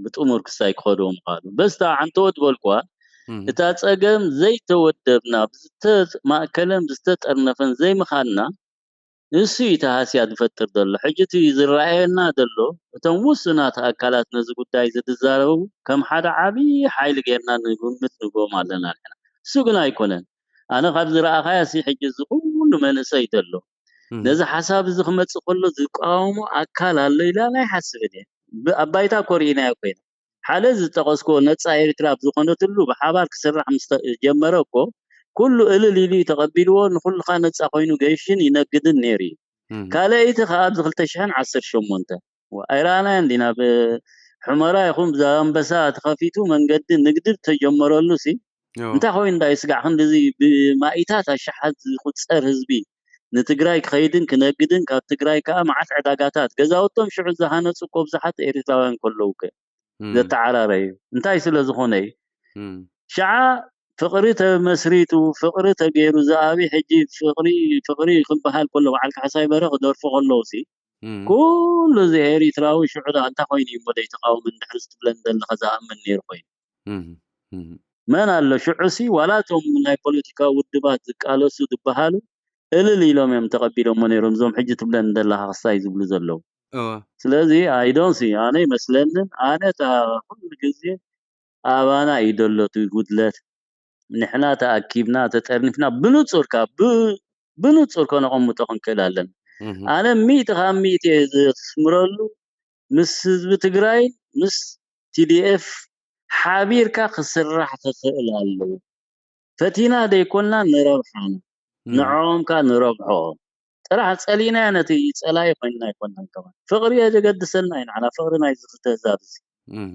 ብጥሙር ክሳይ ክኸድዎ ምዃኑ በስታ ዓንተወት በልኳ እም፣ እታ ጸገም ዘይተወደብና ብዝተማእከለን ብዝተጠርነፈን ዘይምኻንና እሱ እዩ እቲ ሃስያ ዝፈጥር ዘሎ። ሕጂ እቲ ዝረኣየና ዘሎ እቶም ውሱናት ኣካላት ነዚ ጉዳይ እዚ ዝዛረቡ ከም ሓደ ዓብዪ ሓይሊ ጌርና ንግምት ንግቦም ኣለና ንሕና። እሱ ግን ኣይኮነን። ኣነ ካብ ዝረኣኻያ ሲ ሕጂ እዚ ኩሉ መንእሰይ ዘሎ እም፣ ነዚ ሓሳብ እዚ ክመጽእ ከሎ ዝቃወሞ ኣካል ኣሎ ኢለ ኣይሓስብን እየ። ብ- ኣብ ባይታ እኮ ርኢናዮ ኮይና ሓደ ዝጠቐስክዎ ነጻ ኤርትራ ኣብ ዝኾነትሉ ብሓባር ክስራሕ ምስ ተ- ጀመረ እኮ ኩሉ እልል ኢሉ እዩ ተቐቢልዎ ንኹልኻ ነጻ ኮይኑ ገይሽን ይነግድን ነይሩ እዩ። እም፣ ካልኣይቲ ከዓ ኣብዚ ክልተ ሽሕን ዓሰርተ ሸሞንተ ኣይረኣናዮን ዲና ብሑመራ ይኹን ብዛላምበሳ ተኸፊቱ መንገዲ ንግዲ ተጀመረሉ ሲ እወ እንታይ ኮይኑ እንዳዩ ስጋዕ ክንድዚ ብማኢታት ኣሽሓት ዝቁፀር ህዝቢ ንትግራይ ክኸይድን ክነግድን ካብ ትግራይ ከዓ መዓት ዕዳጋታት ገዛውቶም ሽዑ ዝሃነፁ እኮ ብዙሓት ኤርትራውያን ከለዉ ከ እም፣ ዘተዓራረዩ እንታይ ስለ ዝኾነ እዩ። እም፣ ሸዓ ፍቕሪ ተመስሪቱ ፍቕሪ ተገይሩ ዝኣቢ ሕጂ ፍቕሪ ፍቕሪ ክበሃል ከሎ በዓል ካሕሳይ በረ ክደርፉ ከለዉ ሲ እም፣ ኩሉ እዚ ኤሪትራዊ ሽዑ ደኣ እንታይ ኮይኑ እዩ እሞ ዘይተቃወመ እንድሕር ዝትብለኒ ዘለኻ ዝኣምን ነይሩ ኮይኑ እም፣ እም፣ መን ኣሎ ሽዑ ሲ ዋላ እቶም ናይ ፖለቲካ ውድባት ዝቃለሱ ዝበሃሉ እልል ኢሎም እዮም ተቐቢሎሞ ነይሮም እዞም ሕጂ ትብለኒ ዘለኻ ክሳይ ዝብሉ ዘለዉ እወ ስለዚ ኣይዶን ሲ ኣነ ይመስለንን ኣነ እታ ኩሉ ግዜ ኣባና እዩ ዘሎ እቲ ጉድለት ንሕና ተኣኪብና ተጠርኒፍና ብንፁር ካብ ብ- ብንፁር ከነቐምጦ ክንክእል ኣለና እህ፣ ኣነ ሚእቲ ካብ ሚእቲ እየ ዘስምረሉ ምስ ህዝቢ ትግራይ ምስ ቲዲኤፍ ሓቢርካ ክስራሕ ክኽእል ኣለዎ ፈቲና ዘይኮንና ንረብሓና እህ፣ ንዕኦም ከ ንረብሖ ጥራሕ ፀሊእናዮ ነቲ ፀላኢ ኮይንና ኣይኮንናን ከማን ፍቕሪ እየ ዘገድሰልና እዩ ንዓና ፍቕሪ ናይ ዝክልተ ህዛብ እዚ እህ፣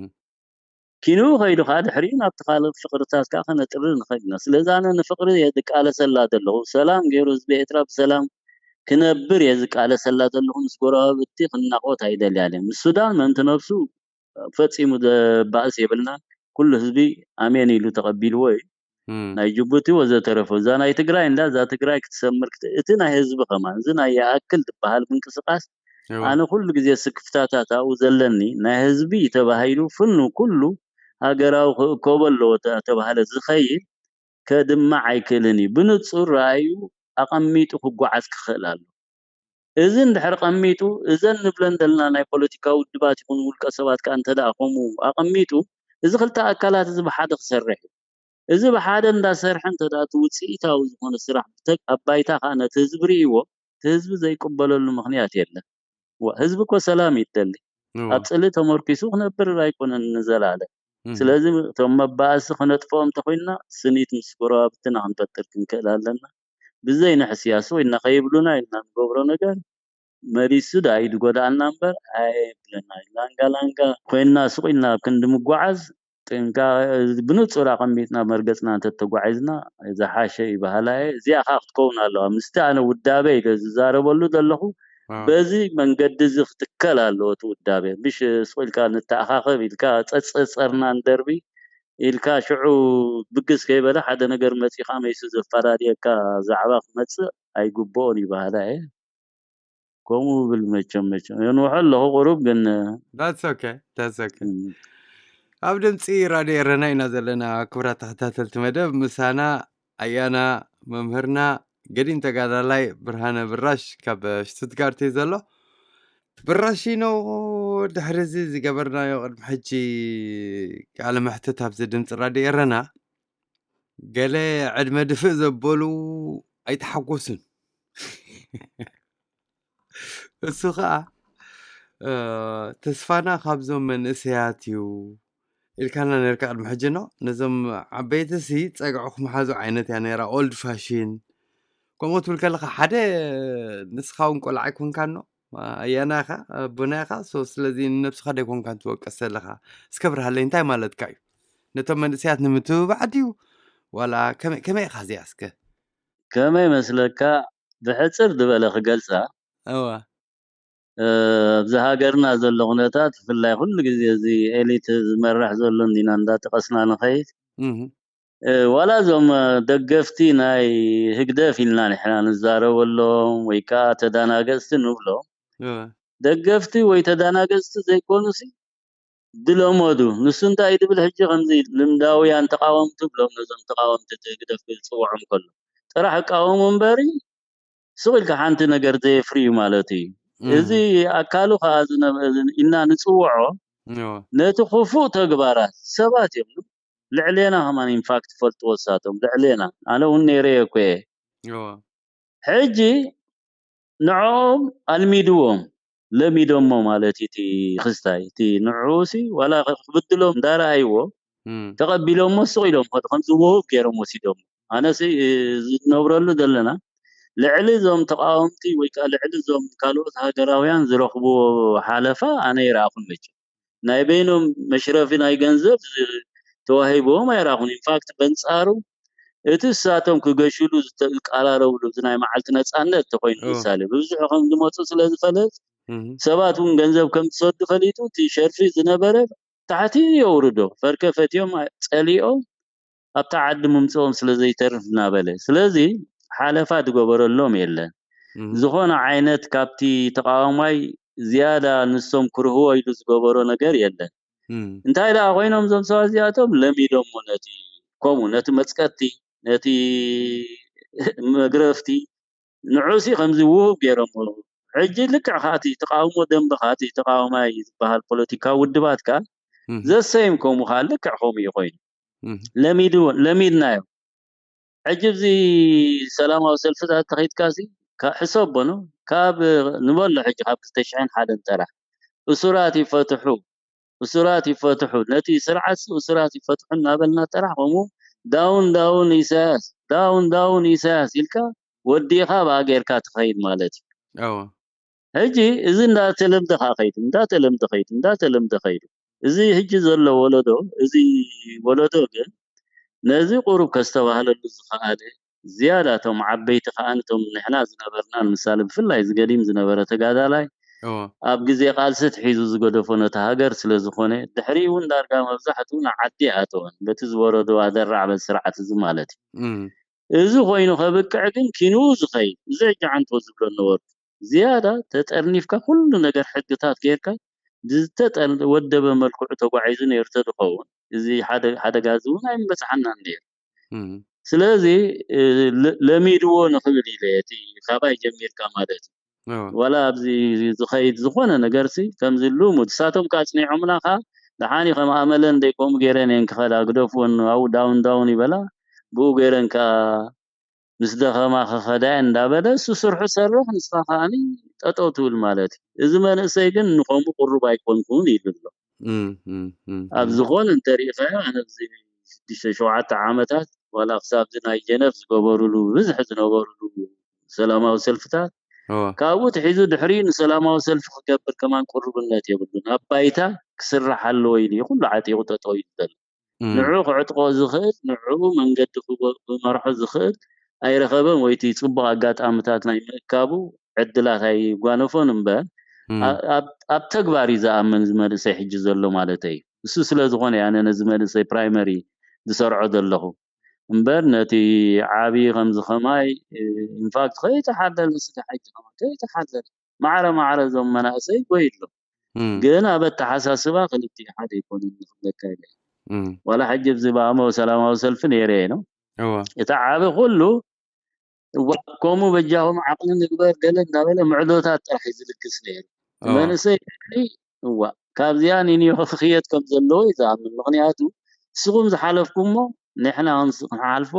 ኪንኡ ከይዱ ከዓ ድሕሪኡ ናብቲ ካልእ ፍቕርታት ከዓ ከነጥሪ ንኽእል ኢና ስለዚ ኣነ ንፍቕሪ እየ ዝቃለሰላ ዘለኹ ሰላም ገይሩ ህዝቢ ኤርትራ ብሰላም ክነብር እየ ዝቃለሰላ ዘለኹ ምስ ጎረባብቲ ክናቆት ኣይደልያን እየ ምስ ሱዳን ምእንቲ ነብሱ ፈፂሙ ዘባእስ የብልናን ኩሉ ህዝቢ ኣሜን ኢሉ ተቐቢልዎ እዩ ናይ ጅቡቲ ወዘተረፈ እዛ ናይ ትግራይ እንዳ እዛ ትግራይ ክትሰምር ክት- እቲ ናይ ህዝቢ ከማን እዚ ናይ ይኣክል ዝበሃል ምንቅስቃስ ኣነ ኩሉ ግዜ ስክፍታታት ኣብኡ ዘለኒ ናይ ህዝቢ ተባሂሉ ፍኑ ኩሉ ሃገራዊ ክእከቦ ኣለዎ ተ- ተባህለ ዝኸይድ ከድማዕ ኣይክእልን እዩ ብንፁር ረኣዩ ኣቐሚጡ ክጓዓዝ ክኽእል ኣሎ እዚ እንድሕር ቀሚጡ እዘን ንብለን ዘለና ናይ ፖለቲካ ውድባት ይኹን ውልቀ ሰባት ከዓ እንተ ደኣ ከምኡ ኣቐሚጡ እዚ ክልተ ኣካላት እዚ ብሓደ ክሰርሕ እዩ እዚ ብሓደ እንዳሰርሐ እንተ ደኣ እቲ ውፅኢታዊ ዝኾነ ስራሕ ብተ- ኣብ ባይታ ከዓ ነቲ ህዝቢ ርእይዎ እቲ ህዝቢ ዘይቅበለሉ ምኽንያት የለን ዋ ህዝቢ እኮ ሰላም ይደሊ ኣብ ፅልኢ ተመርኪሱ ክነብር ኣይኮነን ንዘላለ ስለዚ እቶም መባእሲ ክነጥፍኦም እንተኮይንና ስኒት ምስ ጎረባብትና ክንፈጥር ክንክእል ኣለና ብዘይ ንሕስያስ ወይ እና ከይብሉና ኢልና ንገብሮ ነገር መሊሱ ደኣ እዩ ዝጎድኣና እምበር ኣየብለና እዩ ላንጋ ላንጋ ኮይንና ስቕ ኢልና ኣብ ክንዲ ምጓዓዝ ጥንቃ ብንፁር ኣቐሚጥና መርገፅና እንተተጓዒዝና ዝሓሸ እዩ በሃላ እየ እዚኣ ከዓ ክትከውን ኣለዋ ምስቲ ኣነ ውዳበ ኢለ ዝዛረበሉ ዘለኹ ኣዎ። በዚ መንገዲ እዚ ክትከል ኣለዎ እቲ ውዳቤ። ምሽ ስቕ ኢልካ ንተኣኻኸብ ኢልካ ጸጸጸርና ንደርቢ ኢልካ ሽዑ ብግስ ከይበለ ሓደ ነገር መጺኻ መይሱ ዘፈላልየካ ዛዕባ ክመጽእ ኣይግብኦን እዩ በሃላይ እየ። ከምኡ ብል መቸም መቸም የንውሖ ኣለኹ ቁሩብ ግን That's okay. That's okay. እም፣ ኣብ ድምፂ ራድዮ ኤረና ኢና ዘለና። ክቡራት ተኸታተልቲ መደብ ምሳና ኣያና መምህርና ገዲም ተጋዳላይ ብርሃነ ብራሽ ካብ ሽቱትጋርት እዩ ዘሎ። ብራሺኖ፣ ድሕሪ እዚ ዝገበርናዮ ቅድሚ ሕጂ ቃለ መሕትት ኣብዚ ድምፂ ራድዮ ኤረና ገለ ዕድመ ድፍእ ዘበሉ ኣይተሓጎሱን። እሱ ከዓ እ፣ ተስፋና ካብዞም መንእሰያት እዩ ኢልካና ነርካ ቅድሚ ሕጂ ኖ። ነዞም ዓበይቲ ሲ ጸግዑ ክመሓዙ ዓይነት እያ ነራ፣ ኦልድ ፋሽን። ከምኡ ትብል ከለኻ ሓደ ንስኻ እውን ቆልዓ ኣይኮንካን ኖ፣ ኣያና ኢኻ፣ ኣቦና ኢኻ። ሶ ስለዚ ንነብስኻ ደይኮንካን ትወቀስ ዘለኻ። እስከ ብርሃለይ እንታይ ማለትካ እዩ? ነቶም መንእሰያት ንምትብባዕ ድዩ ዋላ ከመይ ከመይ ኢኻ እዚኣ እስከ? ከመይ መስለካ? ብሕጽር ዝበለ ክገልጻ እዋ እ፣ ኣብዚ ሃገርና ዘሎ ኩነታት ብፍላይ ኩሉ ግዜ እዚ ኤሊት ዝመራሕ ዘሎ እንዲና እንዳጠቀስና ንኸይድ እህ እ፣ ዋላ እዞም እ፣ ደገፍቲ ናይ ህግደፍ ኢልና ንሕና ንዛረበሎም ወይ ከዓ ተዳናገጽቲ ንብሎም እዋ ደገፍቲ ወይ ተዳናገጽቲ ዘይኮኑሲ ድለመዱ ንሱ እንታይ ድብል ሕጂ ከምዚ ልምዳውያን ተቃወምቲ ብሎም ነዞም ተቃወምቲ እቲ ህግደፍ ክጽውዖም ከሎ ጥራሕ እቃወሙ እምበሪ ስቕ ኢልካ ሓንቲ ነገር ዘየፍሪ እዩ ማለት እዩ። እዚ ኣካሉ ከዓ ዝነበ- ኢልና ንፅውዖ እዋ ነቲ ክፉእ ተግባራት ሰባት እዮም ልዕሌና ከማን ኢንፋክት ፈልጥዎ ሳቶም ልዕሌና ኣነ እውን ነይረ እኮ እየ እዋ ሕጂ ንዕኦም ኣልሚድዎም ለሚዶሞ ማለት እዩ እቲ ክስታይ እቲ ንዕኡ ሲ ዋላ ክብድሎም እንዳረኣይዎ እም ተቐቢሎሞ ስቕ ኢሎም ከዱ ከምዚ ውሁብ ገይሮም ወሲዶም ኣነሲ ዝነብረሉ ዘለና ልዕሊ እዞም ተቃወምቲ ወይ ከዓ ልዕሊ እዞም ካልኦት ሃገራውያን ዝረኽብዎ ሓለፋ ኣነ ይረኣኹን መቸም ናይ በይኖም መሽረፊ ናይ ገንዘብ ተዋሂብዎም ኣይረኣኹን ኢንፋክት በንፃሩ እቲ እሳቶም ክገሽሉ ዝተቃራረብሉ እዚ ናይ መዓልቲ ነፃነት ተኮይኑ ኦ። ምሳሌ ብብዝሑ ከም ዝመፁ ስለ ዝፈለጥ እህ ሰባት እውን ገንዘብ ከም ዝሰዱ ፈሊጡ እቲ ሸርፊ ዝነበረ ታሕቲ የውርዶ ፈርከፈትዮም ፀሊኦም ኣብታ ዓዲ ምምፅኦም ስለ ዘይተርፍ እናበለ ስለዚ ሓለፋ ዝገበረሎም የለን እህ ዝኾነ ዓይነት ካብቲ ተቃዋማይ ዝያዳ ንሶም ክርህዎ ኢሉ ዝገበሮ ነገር የለን እም እንታይ ደኣ ኮይኖም እዞም ሰባት እዚኣቶም ለሚዶሞ ነቲ ከምኡ ነቲ መፅቀቲ ነቲ መግረፍቲ ንዑሲ ከምዚ ውሁብ ገይሮሞ ሕጂ ልክዕ ከኣቲ ተቃውሞ ደንበ ከኣቲ ተቃዋማይ ዝበሃል ፖለቲካዊ ውድባት ከኣ እህ ዘሰይም ከምኡ ከኣ ልክዕ ከምኡ እዩ ኮይኑ እህ ለሚድዎ ለሚድናዮ ሕጂ እዚ ሰላማዊ ሰልፍታት ተኸይድካ ሲ ካ- ሕሰቦ ነው ካብ ንበሎ ሕጂ ካብ ክልተ ሽሕን ሓደን ጥራሕ እሱራት ይፈትሑ እሱራት ይፈትሑ ነቲ ስርዓት እሱራት ይፈትሑ እናበልና ጥራሕ ከምኡ ዳውን ዳውን ኢሳያስ ዳውን ዳውን ኢሳያስ ኢልካ ወዲኻ ብኣ ጌርካ ትኸይድ ማለት እዩ እዋ ሕጂ እዚ እንዳተለምደ ከዓ ከይዱ እንዳተለምደ ከይዱ እንዳተለምደ ከይዱ እዚ ሕጂ ዘሎ ወለዶ እዚ ወለዶ ግን ነዚ ቁሩብ ከስተባህለሉ ዝኸኣለ ዝያዳ እቶም ዓበይቲ ከዓ ነቶም ንሕና ዝነበርና ንምሳሌ ብፍላይ እዚ ገዲም ዝነበረ ተጋዳላይ እዋ ኣብ ግዜ ቃልሲ ትሒዙ ዝገደፎ ነቲ ሃገር ስለ ዝኾነ ድሕሪኡ እውን ዳርጋ መብዛሕትኡ ንዓዲ ኣተወን በቲ ዝወረዶ ኣደራዕበ ስርዓት እዚ ማለት እዩ እም እዚ ኮይኑ ከብቅዕ ግን ኪንኡ ዝኸይድ እዚ ሕጂ ዓንቶ ዝብሎ ነበሩ ዝያዳ ተጠርኒፍካ ኩሉ ነገር ሕግታት ጌርካ ብዝተወደበ መልክዑ ተጓዒዙ ነይሩ ተዝኸውን እዚ ሓደ- ሓደጋ እዚ እውን ኣይምበፅሓናን ነይሩ እም ስለዚ እ፣ ለ- ለሚድዎ ንኽብል ኢለ እቲ ካባይ ጀሚርካ ማለት እዩ እዋ ዋላ ኣብዚ ዝኸይድ ዝኾነ ነገርሲ ከምዚ ልሙድ እሳቶም ከዓ ኣፅኒዖምና ከዓ ደሓኒ ከም ኣመለን ደይ ከምኡ ገይረን እየን ክኸዳ ግደፍወን ኣብኡ ዳውን ዳውን ይበላ ብኡ ገይረን ከዓ ምስ ደኸማ ክኸዳ እየን እንዳበለ እሱ ስርሑ ሰርሕ ንስኻ ከዓኒ ጠጠው ትብል ማለት እዩ እዚ መንእሰይ ግን ንኸምኡ ቅሩብ ኣይኮንኩን ኢሉ ኣሎ እም እም እም ኣብ ዝኾነ እንተሪኢኻዮ ኣነ ኣብዚ ሽዱሽተ ሸውዓተ ዓመታት ዋላ ክሳብዚ ናይ ጀነፍ ዝገበሩሉ ብዝሕ ዝነበሩሉ ሰላማዊ ሰልፍታት እዋ ካብኡ ትሒዙ ድሕሪኡ ንሰላማዊ ሰልፊ ክገብር ከማን ቅሩብነት የብሉን ኣብ ባይታ ክስራሕ ኣለዎ ኢሉ እዩ ኩሉ ዓጢቑ ጠጠው ኢሉ ዘሎ እም ንዕኡ ክዕጥቆ ዝኽእል ንዕኡ መንገዲ ክመርሖ ዝኽእል ኣይረኸበን ወይ እቲ ጽቡቕ ኣጋጣምታት ናይ ምእካቡ ዕድላት ኣይጓነፎን እምበር፣ እም፣ ኣ-፣ ኣብ፣ ኣብ ተግባር እዩ ዝኣምን እዚ መንእሰይ ሕጂ ዘሎ ማለተይ እዩ። እሱ ስለ ዝኾነ እየ ኣነ ነዚ መንእሰይ ፕራይመሪ ዝሰርዖ ዘለኹ እምበር፣ ነቲ ዓቢ ከምዚ ከማይ፣ ኢንፋክት ከይተሓለለ ስለ ሕጂ ከማይ ከይተሓለለ ማዕረ ማዕረ እዞም መናእሰይ ጎይድሎም። እም፣ ግን ኣብ ኣተሓሳስባ ክልቲኡ ሓደ ኣይኮነን ክብለካ ኢለ። እም፣ ዋላ ሕጂ ኣብዚ ብኣሞ ሰላማዊ ሰልፊ ነይረ እየ ነው። እወ፣ እቲ ዓቢ ኩሉ እዋ፣ ከምኡ በጃኹም ዓቕሊ ንግበር ገለ እንዳበለ ምዕዶታት ጥራሕ እዩ ዝልግስ ነይሩ። እቲ እወ፣ መንእሰይ ሕጂ እዋ፣ ካብዚኣ ኒኒሆ ክኽየድ ከም ዘለዎ እዩ ዝኣምን። ምኽንያቱ ንስኹም ዝሓለፍኩሞ ንሕና ክንስ-፣ ክንሓልፎ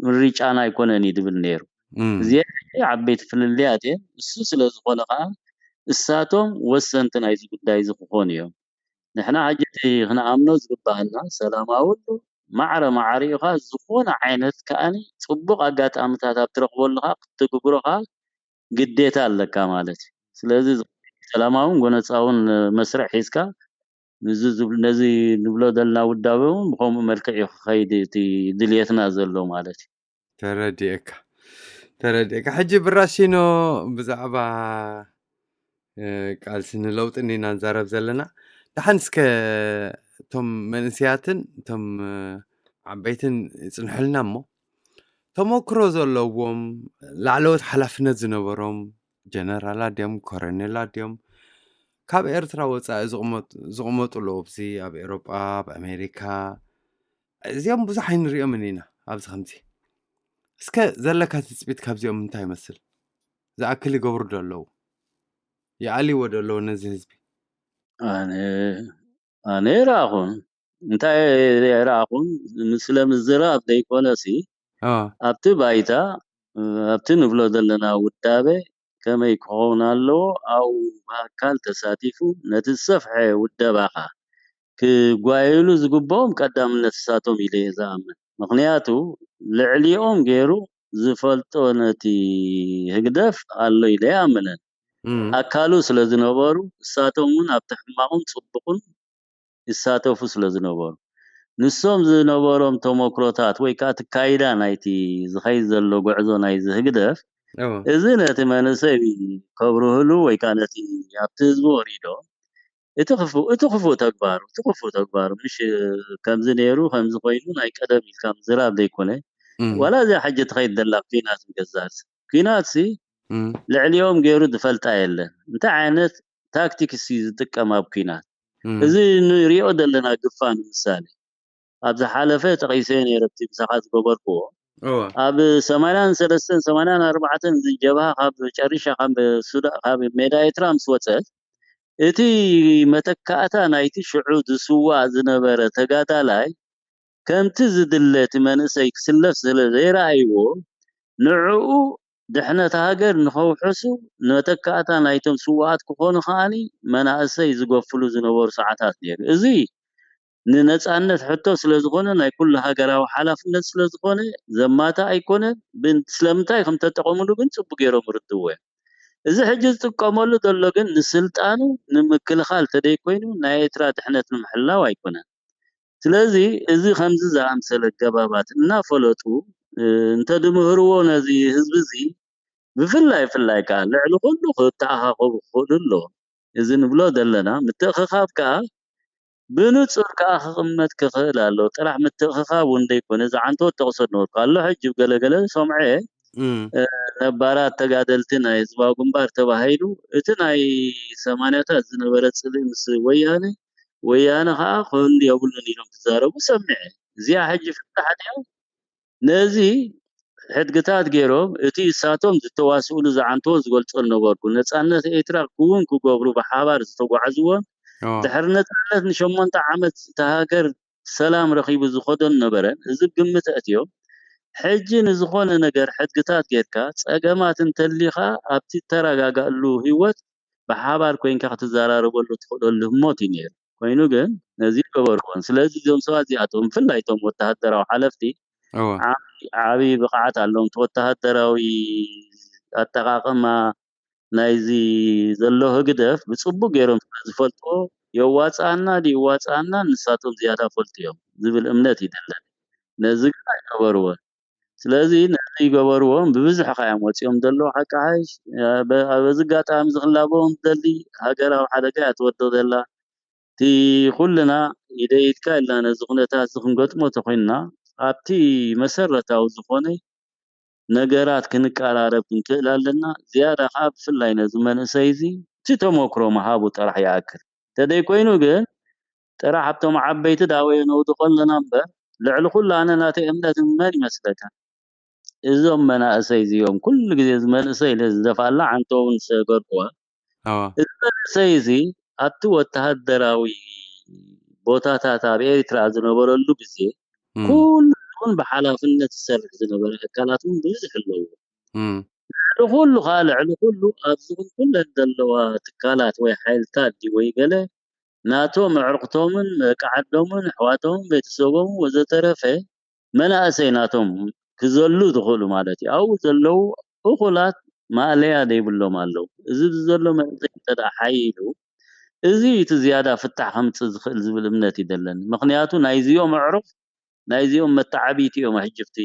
ምርጫና ኣይኮነን እዩ ዝብል ነይሩ። እም፣ እዚኣ ሕጂ ዓበይቲ ፍልልያት እየን። እሱ ስለ ዝኾነ ከዓ እሳቶም ወሰንቲ ናይዚ ጉዳይ እዚ ክኾኑ እዮም። ንሕና ሕጂ እቲ ክንኣምኖ ዝግባኣና ሰላማዊ ኣሎ ማዕረ ማዕሪኡኻ ዝኾነ ዓይነት ከኣኒ ጽቡቕ ኣጋጣምታት ኣብ ትረኽበሉ ከዓ ክትትግብሮ ከዓ ግዴታ ኣለካ ማለት እዩ። ስለዚ ሰላማውን ጎነጻውን መስርዕ ሒዝካ ንዚ ዝብ-፣ ነዚ ንብሎ ዘለና ውዳበ እውን ብኸምኡ መልክዕ እዩ ክኸይድ እቲ ድልየትና ዘሎ ማለት እዩ። ተረዲኤካ፣ ተረዲኤካ። ሕጂ ብራሲኖ ብዛዕባ፣ እ፣ ቃልሲ ንለውጢ እንዲና ንዛረብ ዘለና። ደሓን እስከ እቶም መንእሰያትን እቶም፣ እ፣ ዓበይትን ይጽንሑልና እሞ፣ ተመክሮ ዘለዎም ላዕለዎት ሓላፍነት ዝነበሮም ጀነራላት ድዮም፣ ኮረኔላት ድዮም፣ ካብ ኤርትራ ወጻኢ ዝቕመጡ፣ ዝቕመጡ ኣለዉ። ኣብዚ ኣብ ኤሮጳ፣ ኣብ ኣሜሪካ፣ እዚኦም ብዙሕ ኣይንሪኦምን ኢና። ኣብዚ ከምዚ እስከ ዘለካ ትጽቢት ካብዚኦም እንታይ ይመስል? ዝኣክል ይገብሩ ዶ ኣለዉ? ይኣልይዎ ዶ ኣለዉ ነዚ ህዝቢ? ኣነ፣ ኣነ ይረኣኹን። እንታይ ይረኣኹን? ስለ ምዝራብ ዘይኮነሲ፣ አ፣ ኣብቲ ባይታ፣ ኣብቲ ንብሎ ዘለና ውዳበ ከመይ ክኸውን ኣለዎ? ኣብኡ ብኣካል ተሳቲፉ ነቲ ዝሰፍሐ ውደባኻ ክጓየሉ ዝግብኦም ቀዳምነት እሳቶም ኢለ እየ ዝኣምን። ምኽንያቱ ልዕሊኦም ገይሩ ዝፈልጦ ነቲ ህግደፍ ኣሎ ኢለ ኣይኣምንን። እም፣ ኣካሉ ስለ ዝነበሩ እሳቶም እውን ኣብቲ ሕማቑን ጽቡቑን ይሳተፉ ስለ ዝነበሩ። ንሶም ዝነበሮም ተመክሮታት ወይ ከዓ እቲ ካይዳ ናይቲ ዝኸይድ ዘሎ ጉዕዞ ናይዚ ህግደፍ፣ እወ፣ እዚ ነቲ መንእሰይ ከብርህሉ ወይ ከዓ ነቲ ኣብቲ ህዝቢ ወሪዶ እቲ ክፉእ፣ እቲ ክፉእ ተግባሩ፣ እቲ ክፉእ ተግባሩ ምሽ ከምዚ ነይሩ፣ ከምዚ ኮይኑ ናይ ቀደም ኢልካ ምዝራብ ዘይኮነ፣ እም፣ ዋላ እዚኣ ሕጂ ትኸይድ ዘላ ኲናት ንገዛእ ርእሲ። ኲናትሲ እም፣ ልዕሊኦም ገይሩ ዝፈልጣ የለን። እንታይ ዓይነት ታክቲክስ እዩ ዝጥቀም ኣብ ኲናት? እም፣ እዚ ንሪኦ ዘለና ግፋ ንምሳሌ ኣብ ዝሓለፈ ጠቒሰ ነይረ፣ እቲ ምሳኻ ዝገበርክዎ እወ፣ ኣብ ሰማንያን ሰለስተን ሰማንያን ኣርባዕተን እዚ ጀብሃ ካብ ጨሪሻ ካብ ሱዳ-፣ ካብ ሜዳ ኤርትራ ምስ ወጸት እቲ መተካእታ ናይቲ ሽዑ ዝስዋእ ዝነበረ ተጋዳላይ ከምቲ ዝድለ እቲ መንእሰይ ክስለፍ ስለ ዘይረኣይዎ ንዕኡ ድሕነት ሃገር ንኸውሕሱ ንመተካእታ ናይቶም ስዋኣት ክኾኑ ከኣኒ መናእሰይ ዝገፍሉ ዝነበሩ ሰዓታት ነይሩ። እዚ ንነጻነት ሕቶ ስለ ዝኾነ ናይ ኩሉ ሃገራዊ ሓላፍነት ስለ ዝኾነ ዘማታ ኣይኮነን። ብን-፣ ስለምንታይ ከም ተጠቐምሉ ግን ጽቡቅ ገይሮም ርድእዎ እዮም። እዚ ሕጂ ዝጥቀመሉ ዘሎ ግን ንስልጣኑ ንምክልኻል ተደይኮይኑ ናይ ኤርትራ ድሕነት ንምሕላው ኣይኮነን። ስለዚ እዚ ከምዚ ዝኣምሰለ ኣገባባት እናፈለጡ፣ እ፣ እንተድምህርዎ ነዚ ህዝቢ እዚ ብፍላይ፣ ፍላይ ከኣ ልዕሊ ኩሉ ክተኣኻኸቡ ክኽእሉ ኣለዎም። እዚ ንብሎ ዘለና ምትእኽኻብ ከኣ ብንጹር ከኣ ክቕመጥ ክኽእል ኣለዎ። ጥራሕ ምትእኽኻብ እውን ዘይኮነ፣ ዝዓንተወት ተቕሶ ነበርኩ ኣሎ። ሕጂ ገለገለ ሰምዐ፣ እም፣ እ፣ ነባራት ተጋደልቲ ናይ ህዝባዊ ግንባር ተባሂሉ፣ እቲ ናይ ሰማንያታት ዝነበረ ጽልኢ ምስ ወያነ፣ ወያነ ከኣ ክህሉ የብሉን ኢሎም ክዛረቡ ሰሚዐ። እዚኣ ሕጂ ፍታሕ ድያ? ነዚ ሕድግታት ገይሮም፣ እቲ እሳቶም ዝተዋስኡሉ ዝዓንተዎ ዝገልጾ ነበርኩ። ነጻነት ኤርትራ ክውን ክገብሩ ብሓባር ዝተጓዕዝዎን፣ እወ፣ ድሕሪ ነጻነት ንሸሞንተ ዓመት እታ ሃገር ሰላም ረኺቡ ዝኸደን ነበረን። እዚ ግምት ኣእትዮም፣ ሕጂ ንዝኾነ ነገር ሕድግታት ጌርካ፣ ጸገማት እንተሊኻ ኣብቲ እተረጋጋእሉ ህይወት ብሓባር ኮይንካ ክትዘራረበሉ ትኽእለሉ ህሞት እዩ ነይሩ። ኮይኑ ግን ነዚ ገበርዎን። ስለዚ እዞም ሰባት እዚኣቶም፣ ብፍላይ እቶም ወተሃደራዊ ሓለፍቲ፣ እወ፣ ዓቢ፣ ዓቢ ብቕዓት ኣለዎም። እቲ ወተሃደራዊ ኣጠቓቕማ ናይዚ ዘሎ ህግደፍ ብጽቡቕ ገይሮም ስለ ዝፈልጥዎ፣ የዋጽኣና ድዩ ይዋጽኣና ንሳቶም ዝያዳ ፈልጡ እዮም ዝብል እምነት እዩ ዘለኒ። ነዚ ግን ኣይገበርዎን። ስለዚ ነዚ ይገበርዎም ብብዝሒ ካዮም ወፂኦም ዘለዉ ሓቂ ሓይሽ በዚ ኣጋጣሚ ዝክላበዎም ደሊ ሃገራዊ ሓደጋ እያ ትወድቕ ዘላ። እቲ ኩልና ኢደ ኢድካ ኢልና ነዚ ኩነታት እዚ ክንገጥሞ ተኮይንና ኣብቲ መሰረታዊ ዝኾነ ነገራት ክንቀራረብ ክንክእል ኣለና። ዝያዳ ከዓ ብፍላይ ነዚ መንእሰይ እዚ እቲ ተመክሮ ምሃቡ ጥራሕ ይኣክል። እንተደይኮይኑ ግን ጥራሕ ኣብቶም ዓበይቲ ዳወየ ነውድቆ ኣለና እምበር ልዕሊ ኩሉ ኣነ ናተይ እምነት መን ይመስለካ እዞም መናእሰይ እዚኦም ኩሉ ግዜ እዚ መንእሰይ ኢለ ዝደፍኣላ ዓንቶ እውን ዝሰገርኩዋ ኣዋ እዚ መንእሰይ እዚ ኣብቲ ወተሃደራዊ ቦታታት ኣብ ኤርትራ ዝነበረሉ ግዜ እም፣ ኩሉ እውን ብሓላፍነት ዝሰርሕ ዝነበረ ኣካላት እውን ብዙሕ ኣለዎ። እም፣ ልዕሊ ኩሉ ከዓ ልዕሊ ኩሉ ኣብዚ እውን ኩለን ዘለዋ ትካላት ወይ ሓይልታት ድዩ ወይ ገለ ናቶም ኣዕርኽቶምን ደቂ ዓዶምን ኣሕዋቶምን ቤተሰቦምን ወዘተረፈ መናእሰይ ናቶም ክዘሉ ዝኽእሉ ማለት እዩ ኣብኡ ዘለዉ እኹላት ማእለያ ዘይብሎም ኣለዉ። እዚ ዘሎ መንእሰይ እንተ ሓይሉ እዚ እቲ ዝያዳ ፍታሕ ከምፅእ ዝኽእል ዝብል እምነት እዩ ዘለኒ። ምክንያቱ ናይዚኦም ኣዕሩኽ ናይዚኦም መተዓብይቲ እዮም ሕጂ ኣብቲ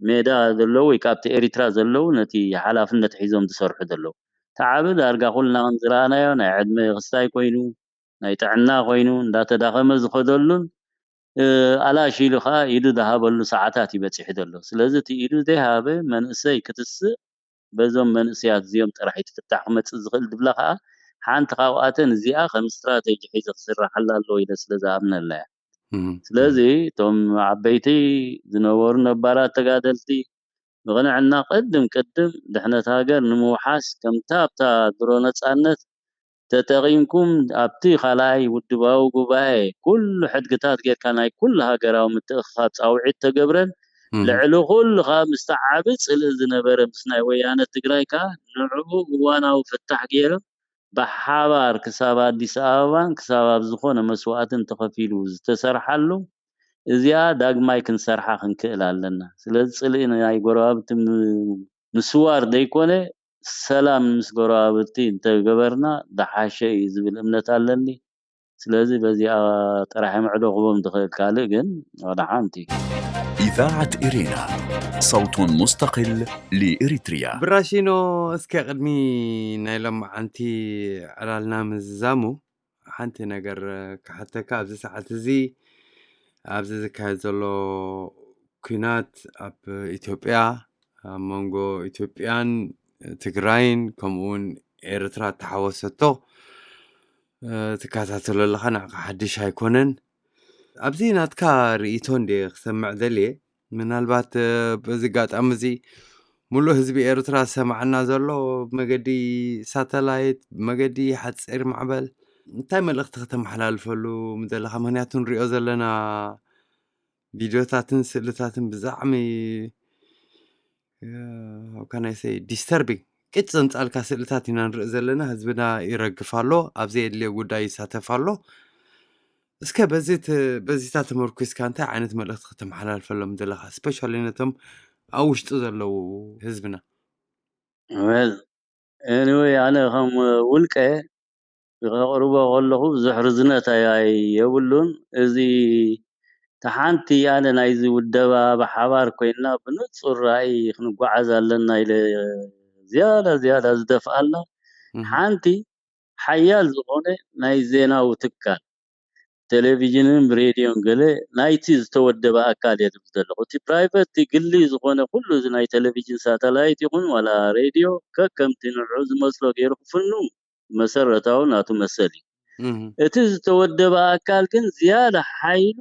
ሜዳ ዘለዉ ወይ ካብቲ ኤሪትራ ዘለዉ ነቲ ሓላፍነት ሒዞም ዝሰርሑ ዘለዉ። ተዓቢ ዳርጋ ኩልና ከም ዝረኣናዮ ናይ ዕድመ ክስታይ ኮይኑ ናይ ጥዕና ኮይኑ እንዳተዳኸመ ዝኸደሉን ኣላሽ ኢሉ ከዓ ኢዱ ዝሃበሉ ሰዓታት እዩ በፂሑ ዘሎ። ስለዚ እቲ ኢዱ ዘይሃበ መንእሰይ ክትስእ በዞም መንእሰያት እዚኦም ጥራሕ እዩ ትፍታሕ ክመፅእ ዝኽእል ዝብላ ከዓ ሓንቲ ካብኣተን እዚኣ ከም ስትራቴጂ ሒዘ ክስራሓላ ኣለዎ ኢለ ስለ ዝኣምነላ እያ። ስለዚ እቶም ዓበይቲ ዝነበሩ ነባራት ተጋደልቲ ብቕንዕና ቅድም ቅድም ድሕነት ሃገር ንምውሓስ ከምታ ኣብታ ድሮ ነፃነት ተጠቒምኩም ኣብቲ ካልኣይ ውድባዊ ጉባኤ ኩሉ ሕድግታት ጌርካ ናይ ኩሉ ሃገራዊ ምትእኽኻብ ፃውዒት ተገብረን ልዕሊ ኩሉ ከዓ ምስቲ ዓቢ ፅልኢ ዝነበረ ምስ ናይ ወያነ ትግራይ ከዓ ንዕኡ እዋናዊ ፍታሕ ገይሮም ብሓባር ክሳብ ኣዲስ ኣበባን ክሳብ ኣብ ዝኾነ መስዋእትን ተኸፊሉ ዝተሰርሓሉ እዚኣ ዳግማይ ክንሰርሓ ክንክእል ኣለና። ስለዚ ፅልኢ ናይ ጎረባብቲ ምስዋር ዘይኮነ ሰላም ምስ ጎረባብቲ እንተገበርና ዝሓሸ እዩ ዝብል እምነት ኣለኒ። ስለዚ በዚኣ ጥራሕ ምዕዶ ክቦም ትኽእል ካልእ ግን ወደ ሓንቲ إذاعة إرينا، صوت مستقل لإريتريا. ብራሺኖ፣ እስከ ቅድሚ ናይ ሎማዓንቲ ዕላልና ምዝዛሙ ሓንቲ ነገር ክሓተካ። ኣብዚ ሰዓት እዚ ኣብዚ ዝካየድ ዘሎ ኲናት ኣብ ኢትዮጵያ ኣብ መንጎ ኢትዮጵያን ትግራይን ከምኡ እውን ኤርትራ እተሓወሰቶ ትከታተሎ ኣለኻ፣ ንዓኻ ሓድሽ ኣይኮነን። ኣብዚ ናትካ ርእይቶ እንደ ክሰምዕ ደልየ ምናልባት በዚ ኣጋጣሚ እዚ ሙሉእ ህዝቢ ኤርትራ ዝሰማዓና ዘሎ ብመገዲ ሳተላይት ብመገዲ ሓፂር ማዕበል እንታይ መልእኽቲ ከተመሓላልፈሉ ምደለኻ? ምክንያቱ ንሪኦ ዘለና ቪድዮታትን ስእልታትን ብዛዕሚ ከናይሰይ ዲስተርቢንግ ቅጭ ዘምፃልካ ስእልታት ኢና ንርኢ ዘለና። ህዝብና ይረግፍ ኣሎ፣ ኣብ ዘየድልዮ ጉዳይ ይሳተፍ ኣሎ። እስከ በዚታ ተመርኩስካ እንታይ ዓይነት መልእኽቲ ከተመሓላልፈሎም ዘለኻ ስፔሻሊ ነቶም ኣብ ውሽጡ ዘለዉ ህዝብና? Well, anyway ኣነ ከም ውልቀ ከቕርቦ ከለኹ ብዙሕ ርዝነት የብሉን። እዚ ተሓንቲ ኣነ ናይዚ ውደባ ብሓባር ኮይንና ብንፁር ራእይ ክንጓዓዝ ኣለና ኢለ ዝያዳ ዝያዳ ዝደፍኣላ ሓንቲ ሓያል ዝኾነ ናይ ዜናዊ ትካል ቴሌቪዥንን ሬድዮን ገለ ናይቲ ዝተወደበ ኣካል እየ ዝብል ዘለኹ። እቲ ፕራይቨት እቲ ግሊ ዝኾነ ኩሉ እዚ ናይ ቴሌቪዥን ሳተላይት ይኹን ዋላ ሬድዮ ከከምቲ ንዑ ዝመስሎ ገይሩ ክፍኑ መሰረታዊ ናቱ መሰል እዩ። እቲ ዝተወደበ ኣካል ግን ዝያዳ ሓይሉ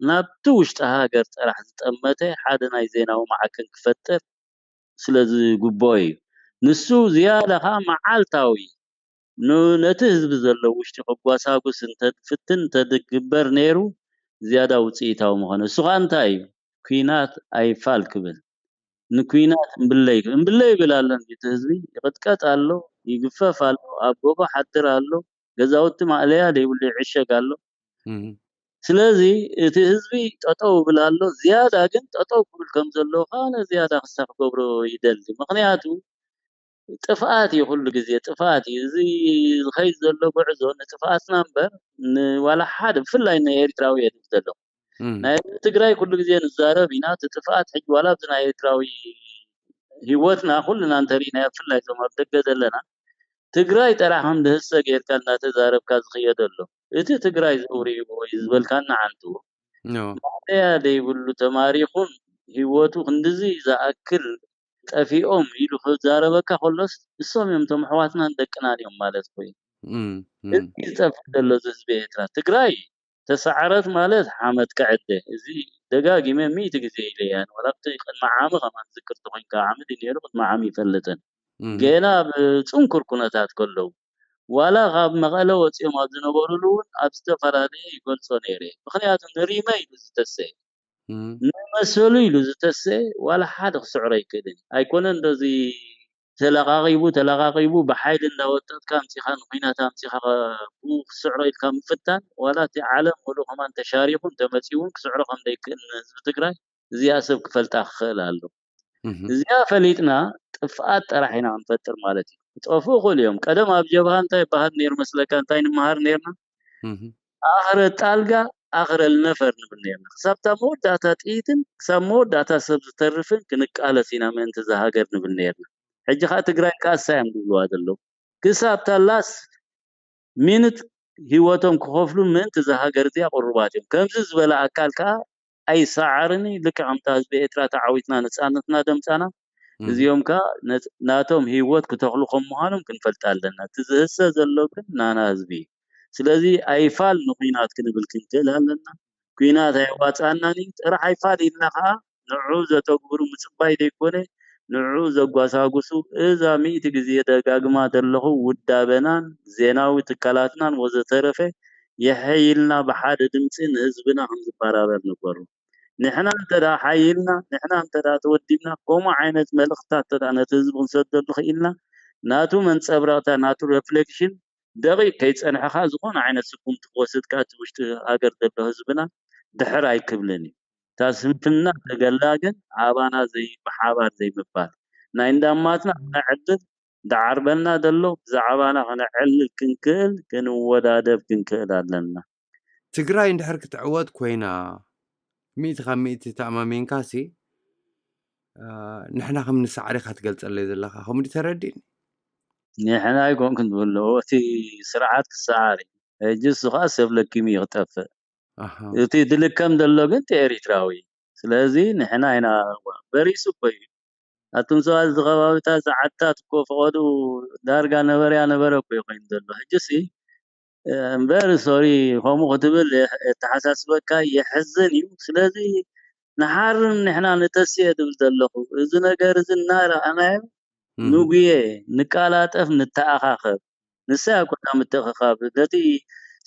ናብቲ ውሽጢ ሃገር ጥራሕ ዝጠመተ ሓደ ናይ ዜናዊ ማዕከን ክፈጥር ስለ ዝግብኦ እዩ። ንሱ ዝያዳ ከዓ መዓልታዊ ን- ነቲ ህዝቢ ዘሎ ውሽጢ ከጓሳጉስ እንተፍትን እንተዝግበር ነይሩ ዝያዳ ውፅኢታዊ ምኾነ። እሱ ከዓ እንታይ እዩ? ኲናት ኣይፋል ክብል ንኲናት እምብለይ እምብለይ ይብል ኣሎ። እቲ ህዝቢ ይቕጥቀጥ ኣሎ፣ ይግፈፍ ኣሎ፣ ኣብ ጎቦ ሓድር ኣሎ፣ ገዛውቲ ማእለያ ዘይብሉ ይዕሸግ ኣሎ። ስለዚ እቲ ህዝቢ ጠጠው ይብል ኣሎ። ዝያዳ ግን ጠጠው ክብል ከም ዘለዎ ከዓ ዝያዳ ክሳ ክገብሮ ይደሊ። ምክንያቱ ጥፍኣት እዩ፣ ኩሉ ግዜ ጥፍኣት እዩ። እዚ ዝኸይድ ዘሎ ጉዕዞ ንጥፍኣትና እምበር ንዋላ ሓደ ብፍላይ ንኤርትራዊ እየ ዝብል ዘለኹ። ናይ ትግራይ ኩሉ ግዜ ንዛረብ ኢና። እቲ ጥፍኣት ሕጂ ዋላ ኣብዚ ናይ ኤርትራዊ ህይወትና ኩልና እንተሪእናዮ፣ ብፍላይ እዞም ኣብ ደገ ዘለና፣ ትግራይ ጥራሕ ከም ድህሰ ጌርካ እናተዛረብካ ዝኽየደሉ፣ እቲ ትግራይ ዘውርይዎ እዩ ዝበልካና ዓንቱ ማእለያ ዘይብሉ፣ ተማሪኹን ህይወቱ ክንድዚ ዝኣክል ጠፊኦም ኢሉ ክዛረበካ ከሎስ፣ እሶም እዮም እቶም ኣሕዋትናን ደቅናን እዮም ማለት ኮይኑ። እዚ ዝጠፍእ ዘሎ እዚ ህዝቢ ኤርትራ። ትግራይ ተሳዕረት ማለት ሓመድ ክዕደ። እዚ ደጋጊመ ሚእቲ ግዜ ኢለ እያ። ዋላ ኣብቲ ቅድሚ ዓሚ ከማን ዝክር ተኮይንካ፣ ዓሚ ድዩ ነይሩ? ቅድሚ ዓሚ ይፈልጥን። ገና ኣብ ጽንኩር ኩነታት ከለዉ፣ ዋላ ካብ መቐለ ወጺኦም ኣብ ዝነበሩሉ እውን ኣብ ዝተፈላለየ ይገልጾ ነይረ። ምኽንያቱ ንሪመ ኢሉ ዝተሰ ንመሰሉ ኢሉ ዝተሰ ዋላ ሓደ ክስዕሮ ኣይክእልን። ኣይኮነን ዶ እዚ ተለቓቒቡ ተለቓቒቡ ብሓይሊ እንዳወጠጥካ ኣምጺኻ ንኹናት ኣምጺኻ ብኡ ክስዕሮ ኢልካ ምፍታን፣ ዋላ እቲ ዓለም ሙሉእ ከማን ተሻሪኹ እንተመጺኡ እውን ክስዕሮ ከም ዘይክእል ንህዝቢ ትግራይ እዚኣ ሰብ ክፈልጣ ክኽእል ኣሎ። እዚኣ ፈሊጥና ጥፍኣት ጥራሕ ኢና ክንፈጥር ማለት እዩ። ክጠፍኡ ይኽእሉ እዮም። ቀደም ኣብ ጀብሃ እንታይ ይበሃል ነይሩ መስለካ? እንታይ ንምሃር ነይርና? ኣኽረ ጣልጋ ኣኽረ ልነፈር ንብል ነይርና። ክሳብ እታ መወዳእታ ጥይትን ክሳብ መወዳእታ ሰብ ዝተርፍን ክንቃለስ ኢና ምእንቲ እዛ ሃገር ንብል ነይርና። ሕጂ ኸዓ ትግራይ ቃልሳ እዮም ዝብልዋ ዘለዉ። ክሳብ እታ ላስት ሚንት ህይወቶም ክኸፍሉ ምእንቲ እዛ ሃገር እዚኣ ቅሩባት እዮም። ከምዚ ዝበለ ኣካል ከዓ ኣይሰዓርን እዩ። ልክዕ ከምታ ህዝቢ ኤርትራ ተዓዊትና ነፃነትና ደምፃና፣ እዚኦም ከዓ ነፅ- ናቶም ህይወት ክተኽሉ ከም ምዃኖም ክንፈልጥ ኣለና። እቲ ዝህሰ ዘሎ ግን ናና ህዝቢ እዩ። ስለዚ ኣይፋል ንኹናት ክንብል ክንክእል ኣለና። ኩናት ኣየዋፅኣናን እዩ። ጥራሕ ኣይፋል ኢልና ከዓ ንዑ ዘተግብሩ ምፅባይ ዘይኮነ፣ ንዑ ዘጓሳጉሱ፣ እዛ ሚእቲ ግዜ ደጋግማ ዘለኹ ውዳበናን ዜናዊ ትካላትናን ወዘተረፈ የሐይልና ብሓደ ድምፂ ንህዝብና ከም ዝበራበር ንገሩ። ንሕና እንተ ደኣ ሓይልና፣ ንሕና እንተ ደኣ ተወዲብና፣ ከምኡ ዓይነት መልእኽትታት እንተ ደኣ ነቲ ህዝቢ ክንሰደሉ ክኢልና፣ ናቱ መንጸብረቕታ፣ ናቱ ሬፍሌክሽን ደቂቕ ከይጸንሐ ከኣ ዝኾነ ዓይነት ስጉምቲ ክወስድ ከኣ እቲ ውሽጢ ሃገር ዘሎ ህዝብና ድሕር ኣይክብልን እዩ። እታ ስንፍና ተገላ ግን ኣባና ዘይ-፣ ብሓባር ዘይምባል፣ ናይ እንዳማትና ክነዕልል ዝዓርበና ዘሎ ብዛዕባና ክነዕልል ክንክእል፣ ክንወዳደብ ክንክእል ኣለና። ትግራይ እንድሕር ክትዕወት ኮይና፣ ሚእቲ ካብ ሚእቲ ተኣማሚንካሲ፣ አ፣ ንሕና ከም ንሰዕር ኢኻ ትገልጸለይ ዘለኻ። ከምኡ ድዩ ተረዲእኒ? ንሕና ኣይኮንኩን ትብሎ፣ እቲ ስርዓት ክሰዓር እዩ። ሕጂ እሱ ኸኣ ሰብ ለኪሙ እዩ ክጠፍእ። ኣሃ። እቲ ድልከም ዘሎ ግን እቲ ኤሪትራዊ። ስለዚ ንሕና ኢና፣ በሪሱ እኮ እዩ። ኣቱም ሰባት፣ እዚ ከባቢታት፣ እዚ ዓድታት እኮ ፈቐዱ ዳርጋ ነበረያ ነበረ እኮ እዩ ኮይኑ ዘሎ። ሕጂሲ፣ እ፣ እምበር ሶሪ፣ ከምኡ ክትብል የሕ-፣ የተሓሳስበካ፣ የሕዝን እዩ። ስለዚ ንሓርም ንሕና ንተስየ ድብል ዘለኹ። እዚ ነገር እዚ እናረኣናዮ እህ። ንጉየ፣ ንቃላጠፍ፣ ንተኣኻኸብ። ንሳ እያ ኮታ ምትእኽኻብ። ነቲ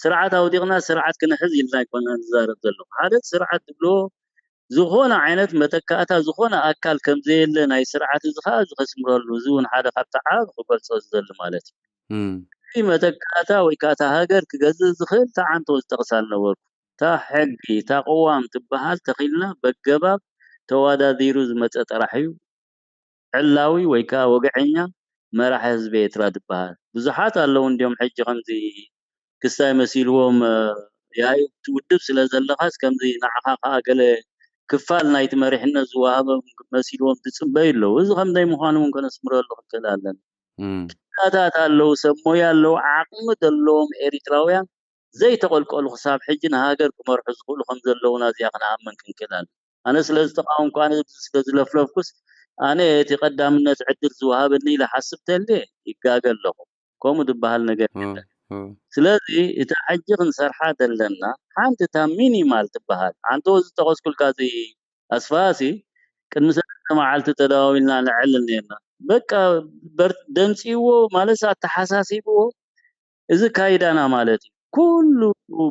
ስርዓት ኣውዲቕና ስርዓት ክንሕዝ ኢልና ኣይኮና ንዛረብ ዘለኹ። ሓደ ስርዓት ትብልዎ ዝኾነ ዓይነት መተካእታ ዝኾነ ኣካል ከም ዘየለ ናይ ስርዓት እዚ ኸኣ እዚ ከስምረሉ፣ እዚ እውን ሓደ ካብቲ ዓቢ ክገልጾ ዝደሊ ማለት እዩ። እም። እቲ መተካእታ ወይ ከኣ እታ ሃገር ክገዝእ ዝኽእል እታ ዓንቶ ዝጠቕሳ ዝነበርኩ፣ እታ ሕጊ፣ እታ ቅዋም ትበሃል ተኺልና በገባብ ተዋዳዲሩ ዝመጸ ጥራሕ እዩ። ዕላዊ ወይ ከኣ ወግዐኛ መራሒ ህዝቢ ኤርትራ ዝበሃል። ብዙሓት ኣለዉ እንድዮም ሕጂ ከምዚ ክስታይ መሲልዎም፣ እ፣ ያኢ እቲ ውድብ ስለ ዘለኻስ ከምዚ ንዓኻ ከኣ ገለ ክፋል ናይቲ መሪሕነት ዝወሃቦም መሲልዎም ዝጽበዩ ኣለዉ። እዚ ከም ዘይምዃኑ እውን ከነስምረሉ ክንክእል ኣለና። እም። ክኢላታት ኣለዉ፣ ሰብ ሞያ ኣለዉ፣ ዓቕሚ ዘለዎም ኤሪትራውያን ዘይተቐልቀሉ ክሳብ ሕጂ ንሃገር ክመርሑ ዝኽእሉ ከም ዘለዉና እዚኣ ክንኣምን ክንክእል ኣለና። ኣነ ስለ ዝተቃወምኩ፣ ኣነ ስለ ዝለፍለፍኩስ፣ ኣነ እቲ ቀዳምነት ዕድል ዝወሃበኒ ኢለ ሓስብ ተልየ ይጋገ ኣለኹ። ከምኡ ዝበሃል ነገር እ፣ የለን። እ። ስለዚ እታ ሕጂ ክንሰርሓ ዘለና ሓንቲ እታ ሚኒማል ትበሃል። ኣንተ ዝጠቐስኩልካ እዚ ኣስፋሲ ቅድሚ ሰለስተ መዓልቲ ተደዋዊልና ንዕልል ነርና። በቃ በር-፣ ደንጽይዎ ማለት ኣተሓሳሲብዎ እዚ ካይዳና ማለት እዩ። ኩሉ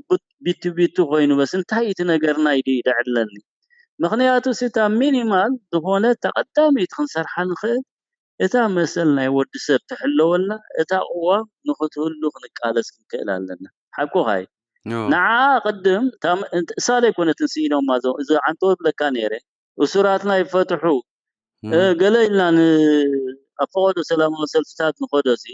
ብ-፣ ቢቱ ቢቱ ኮይኑ በስ እንታይ እቲ ነገርና ኢሉ እዩ ደዕለኒ። ምኽንያቱ እታ ሚኒማል ዝኾነ ተቐዳሚት ክንሰርሓ ንኽእል እታ መሰል ናይ ወዲ ሰብ ትሕለወልና፣ እታ ቅዋም ንኽትህሉ ክንቃለስ ክንክእል ኣለና። ሓቁኻ እዩ። ዮ። ንዓ ቅድም እታ ም-፣ እሳ ዘይኮነትን ስኢኖማ እዞ-፣ እዚ ዓንቶ ዝብለካ ነይረ፣ እሱራትና ይፈትሑ፣ ም። እ፣ ገለ ኢልና ን-፣ ኣብ ፈቐዶ ሰላማዊ ሰልፍታት ንኸዶ ሲ፣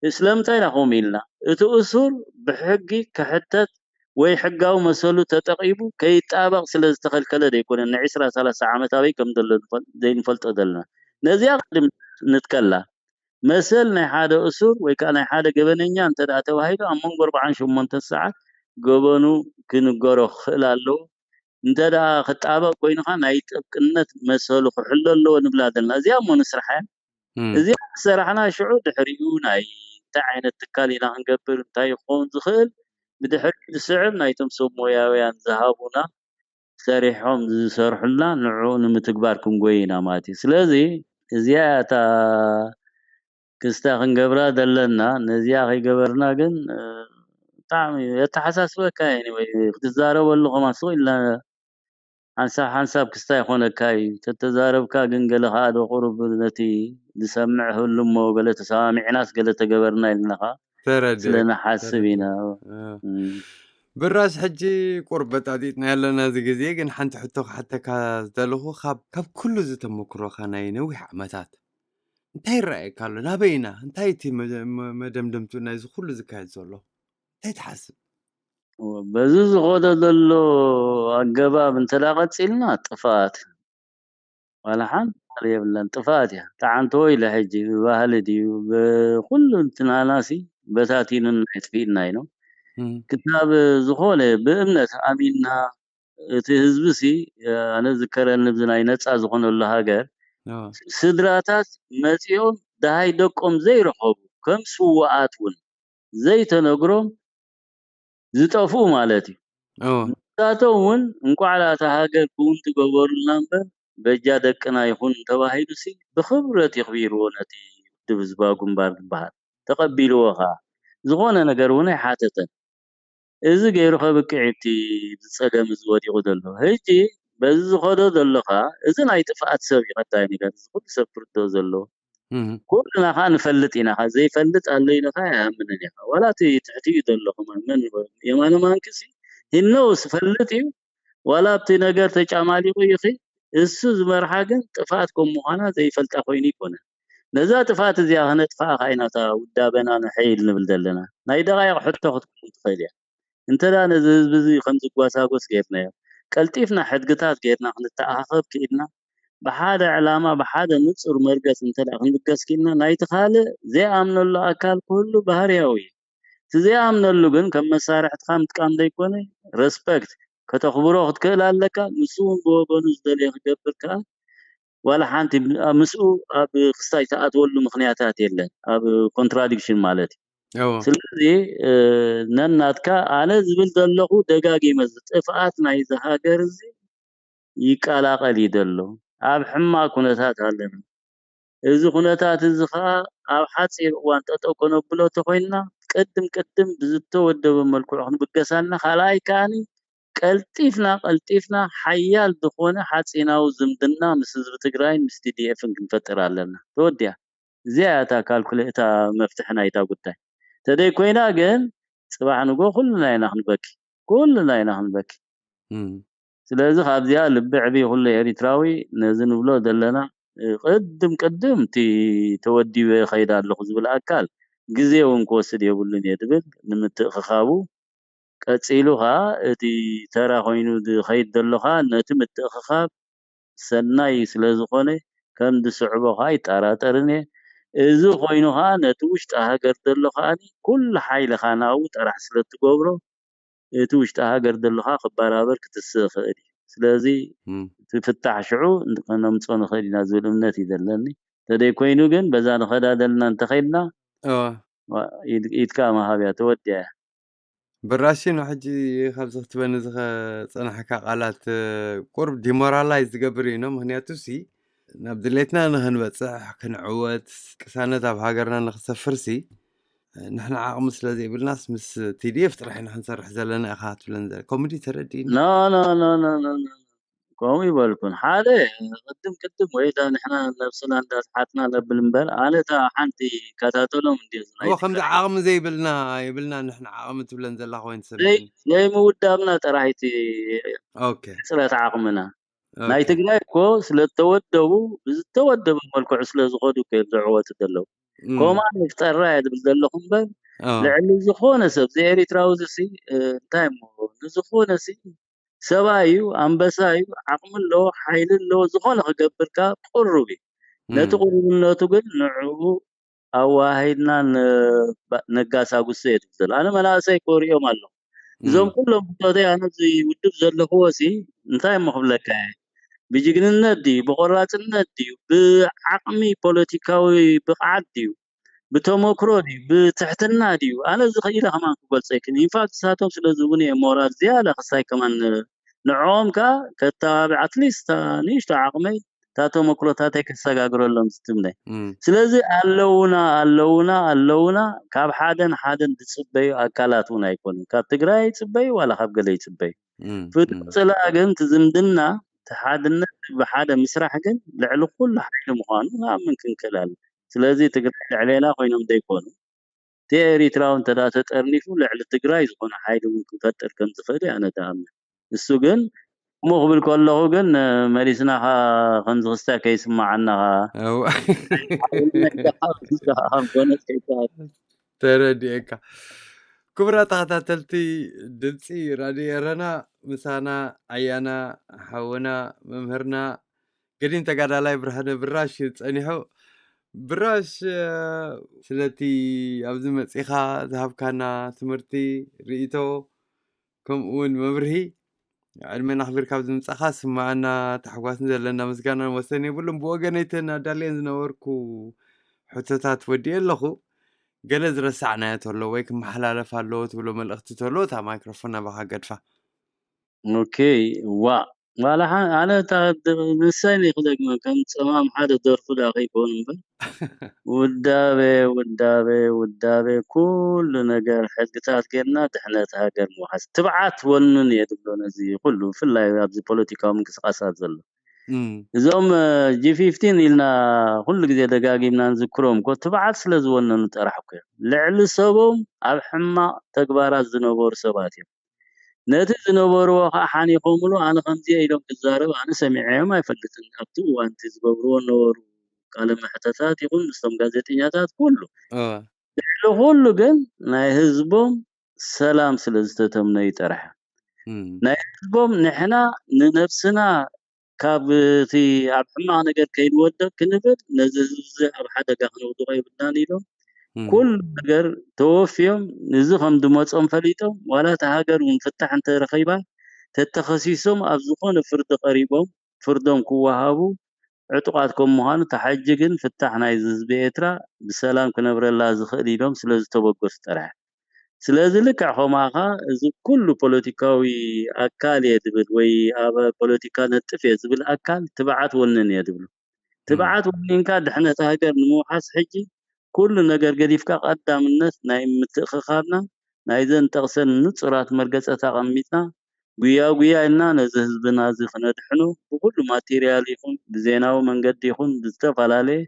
ስለምንታይ ኢና ከምኡ ኢልና? እቲ እሱር ብሕጊ ክሕተት ወይ ሕጋዊ መሰሉ ተጠቒሙ ከይጣበቕ ስለ ዝተኸልከለ ዘይኮነ ንዒስራ ሰላሳ ዓመት ኣበይ ከም ዘሎ ዘይንፈልጦ ዘለና። ነዚኣ ቅድም ንትከላ መሰል ናይ ሓደ እሱር ወይ ከዓ ናይ ሓደ ገበነኛ እንተ ደኣ ተባሂሉ ኣብ መንጎ ኣርባዓን ሸሞንተን ሰዓት ገበኑ ክንገሮ ክኽእል ኣለዎ። እንተ ደኣ ክጣበቕ ኮይኑኻ ናይ ጥብቅነት መሰሉ ክሕሎ ኣለዎ ንብላ ዘለና። እዚኣ እሞ ንስራሕ እያ። እዚኣ ሰራሕና ሽዑ ድሕሪኡ ናይ እንታይ ዓይነት ትካል ኢና ክንገብር እንታይ ክኸውን ዝኽእል ብድሕሪ ዝስዕብ ናይቶም ሰብ ሞያውያን ዝሃቡና ሰሪሖም ዝሰርሑልና ንዕኡ ንምትግባር ክንጎይ ኢና ማለት እዩ። ስለዚ እዚኣ እታ ክስታ ክንገብራ ዘለና ነዚኣ ከይገበርና ግን ብጣዕሚ የተሓሳስበካ እዩ። ወይ ክትዛረበሉ ከማን ስቕ ኢልና ሓንሳብ ሓንሳብ ክስታ ይኾነካ እዩ። ተተዛረብካ ግን ገለ ከዓ ዶ ቁሩብ ነቲ ዝሰምዕ ህሉ እሞ ገለ ተሰማሚዕናስ ገለ ተገበርና ኢልና ከዓ ስለ ንሓስብ ኢና። ብራስ ሕጂ ቁርብ በጣጢጥና ያለና እዚ ግዜ ግን ሓንቲ ሕቶ ክሓተካ ዝደለኹ ካብ ኩሉ ዝተመክሮካ ናይ ነዊሕ ዓመታት እንታይ ይረኣየካ ኣሎ? ናበይ ኢና? እንታይ እቲ መደምደምቱ ናይዚ ኩሉ ዝካየድ ዘሎ? እንታይ ትሓስብ? በዚ ዝኸዶ ዘሎ ኣገባብ እንተ ቀፂልና ጥፍኣት ዋላ ሓንቲ የብለን። ጥፍኣት እያ። ጠዓንቶ ኢለ ሕጂ ብባህሊ ድዩ ብኩሉ እንትናናሲ በታቲኑን የጥፊእና ኢኖ ክሳብ ዝኾነ ብእምነት ኣሚንና እቲ ህዝቢ ሲ ኣነ ዝከረኒ ብዚ ናይ ነፃ ዝኾነሉ ሃገር ስድራታት መፂኦም ደሃይ ደቆም ዘይረኸቡ ከም ስዋኣት እውን ዘይተነግሮም ዝጠፍኡ ማለት እዩ። ንሳቶም እውን እንቋዕ ላታ ሃገር ክውን ትገበሩልና እምበር በጃ ደቅና ይኹን ተባሂሉ ሲ ብኽብረት የኽቢርዎ ነቲ ውድብ ህዝባዊ ግንባር ዝበሃል ተቐቢልዎ ከዓ ዝኾነ ነገር እውን ኣይሓተተን። እዚ ገይሩ ከብቅዕ እቲ ዝፀገም እዚ ወዲቑ ዘሎ ሕጂ በዚ ዝኸዶ ዘሎ ከዓ እዚ ናይ ጥፍኣት ሰብ እዩ። ቀዳይ ነገር እዚ ኩሉ ሰብ ክርድኦ ዘለዎ ኩልና ከዓ ንፈልጥ ኢና። ዘይፈልጥ ኣሎ ኢለ ከዓ ኣይኣምንን እየ። ዋላ እቲ ትሕቲ እዩ ዘሎ ከማን መን የማነ ማንኪ ሲ ሂነው ዝፈልጥ እዩ። ዋላ ኣብቲ ነገር ተጫማሊቑ እዩ እሱ ዝመርሓ ግን ጥፍኣት ከም ምዃና ዘይፈልጣ ኮይኑ ይኮነ። ነዛ ጥፍኣት እዚኣ ከነጥፍኣ ከዓ ኢና እታ ውዳበና ንሐይል ንብል ዘለና። ናይ ደቃይቕ ሕቶ ክትከውን ትኽእል እያ። እንተ ደኣ ነዚ ህዝቢ እዚ ከም ዝጓሳጎስ ጌርናዮ፣ ቀልጢፍና ሕድግታት ጌርና ክንተኣኻኸብ ክኢልና፣ ብሓደ ዕላማ ብሓደ ንጹር መርገጽ እንተ ደኣ ክንብገስ ክኢልና፣ ናይቲ ካልእ ዘይኣምነሉ ኣካል ክህሉ ባህርያዊ እዩ። እቲ ዘይኣምነሉ ግን ከም መሳርሕትኻ ምጥቃም ዘይኮነ፣ ረስፐክት፣ ከተኽብሮ ክትክእል ኣለካ። ንሱ እውን ብወገኑ ዝደልዮ ክገብር ከኣ ዋላ ሓንቲ ምስኡ ኣብ ክስታይ ትኣትወሉ ምኽንያታት የለን፣ ኣብ ኮንትራዲክሽን ማለት እዩ። ስለዚ ነናትካ ኣነ ዝብል ዘለኹ ደጋጊመ እዚ ጥፍኣት ናይዚ ሃገር እዚ ይቀላቐል እዩ ዘሎ። ኣብ ሕማቕ ኩነታት ኣለና። እዚ ኩነታት እዚ ከዓ ኣብ ሓፂር እዋን ጠጠው ከነብሎ ተኮይንና ቅድም ቅድም ብዝተወደበ መልክዑ ክንብገስ ኣለና። ካልኣይ ከዓኒ ቀልጢፍና ቀልጢፍና ሓያል ዝኾነ ሓፂናዊ ዝምድና ምስ ህዝቢ ትግራይን ምስ ቲ ዲ ኤፍን ክንፈጥር ኣለና። ተወዲያ። እዚኣ እያ እታ ካልኩሌ እታ መፍትሒ ናይታ ጉዳይ። ተደይ ኮይና ግን ፅባሕ ንጎ ኩልና ኢና ክንበኪ፣ ኩልና ኢና ክንበኪ። ስለዚ ካብዚኣ ልቢ ዕብይ ኩሉ ኤሪትራዊ ነዚ ንብሎ ዘለና ቅድም ቅድም እቲ ተወዲበ ከይድ ኣለኹ ዝብል ኣካል ግዜ እውን ክወስድ የብሉን እየ ዝብል ንምትእኽኻቡ ቀጺሉ ኸኣ እቲ ተራ ኮይኑ ዝኸይድ ዘሎ ኸኣ ነቲ ምትእኽኻብ ሰናይ ስለ ዝኾነ ከም ዝስዕቦ ኸኣ ኣይጠራጠርን እየ። እዚ ኮይኑ ኸኣ ነቲ ውሽጢ ሃገር ዘሎ ኸኣ ኩሉ ሓይልኻ ናብኡ ጥራሕ ስለ እትገብሮ እቲ ውሽጢ ሃገር ዘሎ ኸኣ ክበራበር ክትስእ ይኽእል እዩ። ስለዚ እቲ ፍታሕ ሽዑ ከነምጽኦ ንኽእል ኢና ዝብል እምነት እዩ ዘለኒ። ተደይ ኮይኑ ግን በዛ ንኸዳ ዘለና እንተኸይድና ኢድካ መሃብያ ተወዲያ እያ። ብራሺ ነው ሕጂ ካብዚ ክትበኒ ዝጸናሕካ ቃላት ቁርብ ዲሞራላይዝ ዝገብር እዩ ነው። ምክንያቱ ሲ ናብ ድሌትና ንክንበጽሕ ክንዕወት ቅሳነት ኣብ ሃገርና ንክሰፍር ሲ ንሕና ዓቕሚ ስለ ዘይብልናስ ምስ ቲ ዲ ኤፍ ጥራሕ ኢና ክንሰርሕ ዘለና ኢኻ ክትብለን ዘለ ኮሚዲ ተረዲእኒ። ከምኡ ይበልኩን ሓደ ቅድም ቅድም ወይ እታ ንሕና ነብስና እንዳስሓትና ነብል እምበር ኣነ እታ ሓንቲ ይከታተሎም እንዲ እዎ ከምዚ ዓቕሚ ዘይብልና ይብልና ንሕና ዓቕሚ ትብለን ዘላ ኮይኑ ሰብ ዘይምውዳብና ጥራይቲ ሕፅረት ዓቕምና ናይ ትግራይ እኮ ስለተወደቡ ብዝተወደበ መልክዑ ስለዝኸዱ እዮም ዝዕወቱ ዘለዉ ኮማን ይፍጠራ እየ ዝብል ዘለኹ እምበር ኦ፣ ልዕሊ ዝኾነ ሰብ፣ እዚ ኤሪትራዊ እዚ ሲ እንታይ እሞ፣ ንዝኾነ ሲ ሰብኣይ እዩ፣ ኣንበሳ እዩ፣ ዓቕሚ ኣለዎ፣ ሓይሊ ኣለዎ፣ ዝኾነ ክገብር ከኣ ቅሩብ እዩ። ነቲ እም፣ ቅሩብነቱ ግን ንዕኡ ኣዋሂድና ን- ባ- ነጋሳጉሶ እየ ትብል ዘሎ። ኣነ መናእሰይ ኮሪኦም ኣለኹ። እዞም እም፣ ኩሎም ብጾተይ ኣነ ኣብዚ ውድብ ዘለኽዎ ሲ እንታይ እሞ ክብለካ እየ? ብጅግንነት ድዩ፣ ብቆራጽነት ድዩ፣ ብዓቕሚ ፖለቲካዊ ብቕዓት ድዩ፣ ብተመክሮ ድዩ፣ ብትሕትና ድዩ? ኣነ እዚ ክኢለ ከማን ክገልጾ ይክእል። ኢንፋክት ንሳቶም ስለ ዝህቡኒ እየ ሞራል ዝያዳ ክሳይ ከማን ንዕኦም ከኣ ከተባብዕ ኣትሊስት ንእሽቶ ዓቕመይ እታ ተመክሮታተይ ከሰጋግረሎም ዝትምነ። እም፣ ስለዚ ኣለውና ኣለውና ኣለውና ካብ ሓደን ሓደን ዝፅበዩ ኣካላት እውን ኣይኮኑን። ካብ ትግራይ ይፅበዩ ዋላ ካብ ገለ ይፅበዩ። እም፣ ፍትሒ እም፣ ፅላእ ግን እቲ ዝምድና እቲ ሓድነት ብሓደ ምስራሕ ግን ልዕሊ ኩሉ ሓይሊ ምዃኑ ንኣምን ክንክእል ኣለና። ስለዚ ትግራይ ልዕሌና ኮይኖም ዘይኮኑ እቲ ኤሪትራዊ እንተ ተጠርኒፉ ልዕሊ ትግራይ ዝኾነ ሓይሊ እውን ክፈጥር ከም ዝኽእል እየ ኣነ ዝኣምን። እሱ ግን እሞ ክብል ከለኹ ግን መሊስና ኸ ከምዚ ክስታይ ከይስማዓና ኸ እው። ሓይልና ኢልካ ካብ ምስኻ ከም ኮነ ከይትኣቱ። ተረዲኤካ። ክቡራት ተኸታተልቲ ድምፂ ራድዮ ኤረና፣ ምሳና ኣያና ሓውና መምህርና ገዲም ተጋዳላይ ብርሃነ ብራሽ ጸኒሑ። ብራሽ፣ ስለቲ ኣብዚ መጺኻ ዝሃብካና ትምህርቲ፣ ርእይቶ፣ ከምኡ እውን መብርሂ፣ ዕድመን ኣኽቢርካ ኣብዚ ምጻኻ ዝስምዓና ታሕጓስን ዘለና ምስጋናን ወሰን የብሉን። ብወገነይ እተን ኣዳልየን ዝነበርኩ ሕቶታት ወዲኤ ኣለኹ። ገለ ዝረሳዕናዮ ተሎ ወይ ክመሓላለፍ ኣለዎ ትብሎ መልእኽቲ ተሎ እታ ማይክሮፎን ናባኻ ገድፋ። ኦኬ፣ ዋእ፣ ዋላ ሓ-፣ ኣነ እታ ድ-፣ ንሳይ ነይ ክደግመ፣ ከም ጸማም ሓደ ደርፉ ደኣ ከይከውን እምበር፣ ውዳበ፣ ውዳበ፣ ውዳበ፣ ኩሉ ነገር ሕግታት ጌርና ድሕነት ሃገር ምውሓስ። ትብዓት ወንን እየ ድብሎ ነዚ ኩሉ፣ ብፍላይ ኣብዚ ፖለቲካዊ ምንቅስቃሳት ዘሎ። እም፣ እዞም፣ እ፣ ጂ ፊፍቲን ኢልና ኩሉ ግዜ ደጋጊምና ንዝክሮም እኮ ትብዓት ስለ ዝወነኑ ጥራሕ እኮ እዮም። ልዕሊ ሰቦም ኣብ ሕማቕ ተግባራት ዝነበሩ ሰባት እዮም። ነቲ ዝነበርዎ ኸዓ ሓኒኾምሉ፣ ኣነ ከምዚ ኢሎም ክዛረብ ኣነ ሰሚዐዮም ኣይፈልጥን። ኣብቲ እዋን እቲ ዝገብርዎ ነበሩ ቃለ መሕተታት ይኹን ምስቶም ጋዜጠኛታት ኩሉ። እወ። ልዕሊ ኩሉ ግን ናይ ህዝቦም ሰላም ስለ ዝተተምነዩ ጥራሕ። እም፣ ናይ ህዝቦም ንሕና ንነብስና ካብ እቲ ኣብ ሕማቕ ነገር ከይንወድቕ ክንብል ነዚ ህዝቢ እዚ ኣብ ሓደጋ ክነውድቖ የብልናን ኢሎም እም፣ ኩሉ ነገር ተወፍዮም እዚ ከም ዝመጾም ፈሊጦም ዋላ እታ ሃገር እውን ፍታሕ እንተረኺባ ተተኸሲሶም ኣብ ዝኾነ ፍርዲ ቀሪቦም ፍርዶም ክወሃቡ ዕጡቓት ከም ምዃኑ እታ ሕጂ ግን ፍታሕ ናይዚ ህዝቢ ኤርትራ ብሰላም ክነብረላ ዝኽእል ኢሎም ስለ ዝተበገሱ ጥራሕ። ስለዚ ልክዕ ከምኡ ኸዓ እዚ ኩሉ ፖለቲካዊ ኣካል እየ ዝብል ወይ ኣብ ፖለቲካ ነጥፍ እየ ዝብል ኣካል ትብዓት ወንን እየ ዝብሉ። ትብዓት ወኒንካ ድሕነት ሃገር ንምውሓስ ሕጂ ኩሉ ነገር ገዲፍካ ቀዳምነት ናይ ምትእኽኻብና ናይዘን ጠቕሰን ንጹራት መርገጸት ኣቐሚጥና ጉያ ጉያ ኢልና ነዚ ህዝብና እዚ ክነድሕኖ ብኩሉ ማቴርያል ይኹን ብዜናዊ መንገዲ ይኹን ብዝተፈላለየ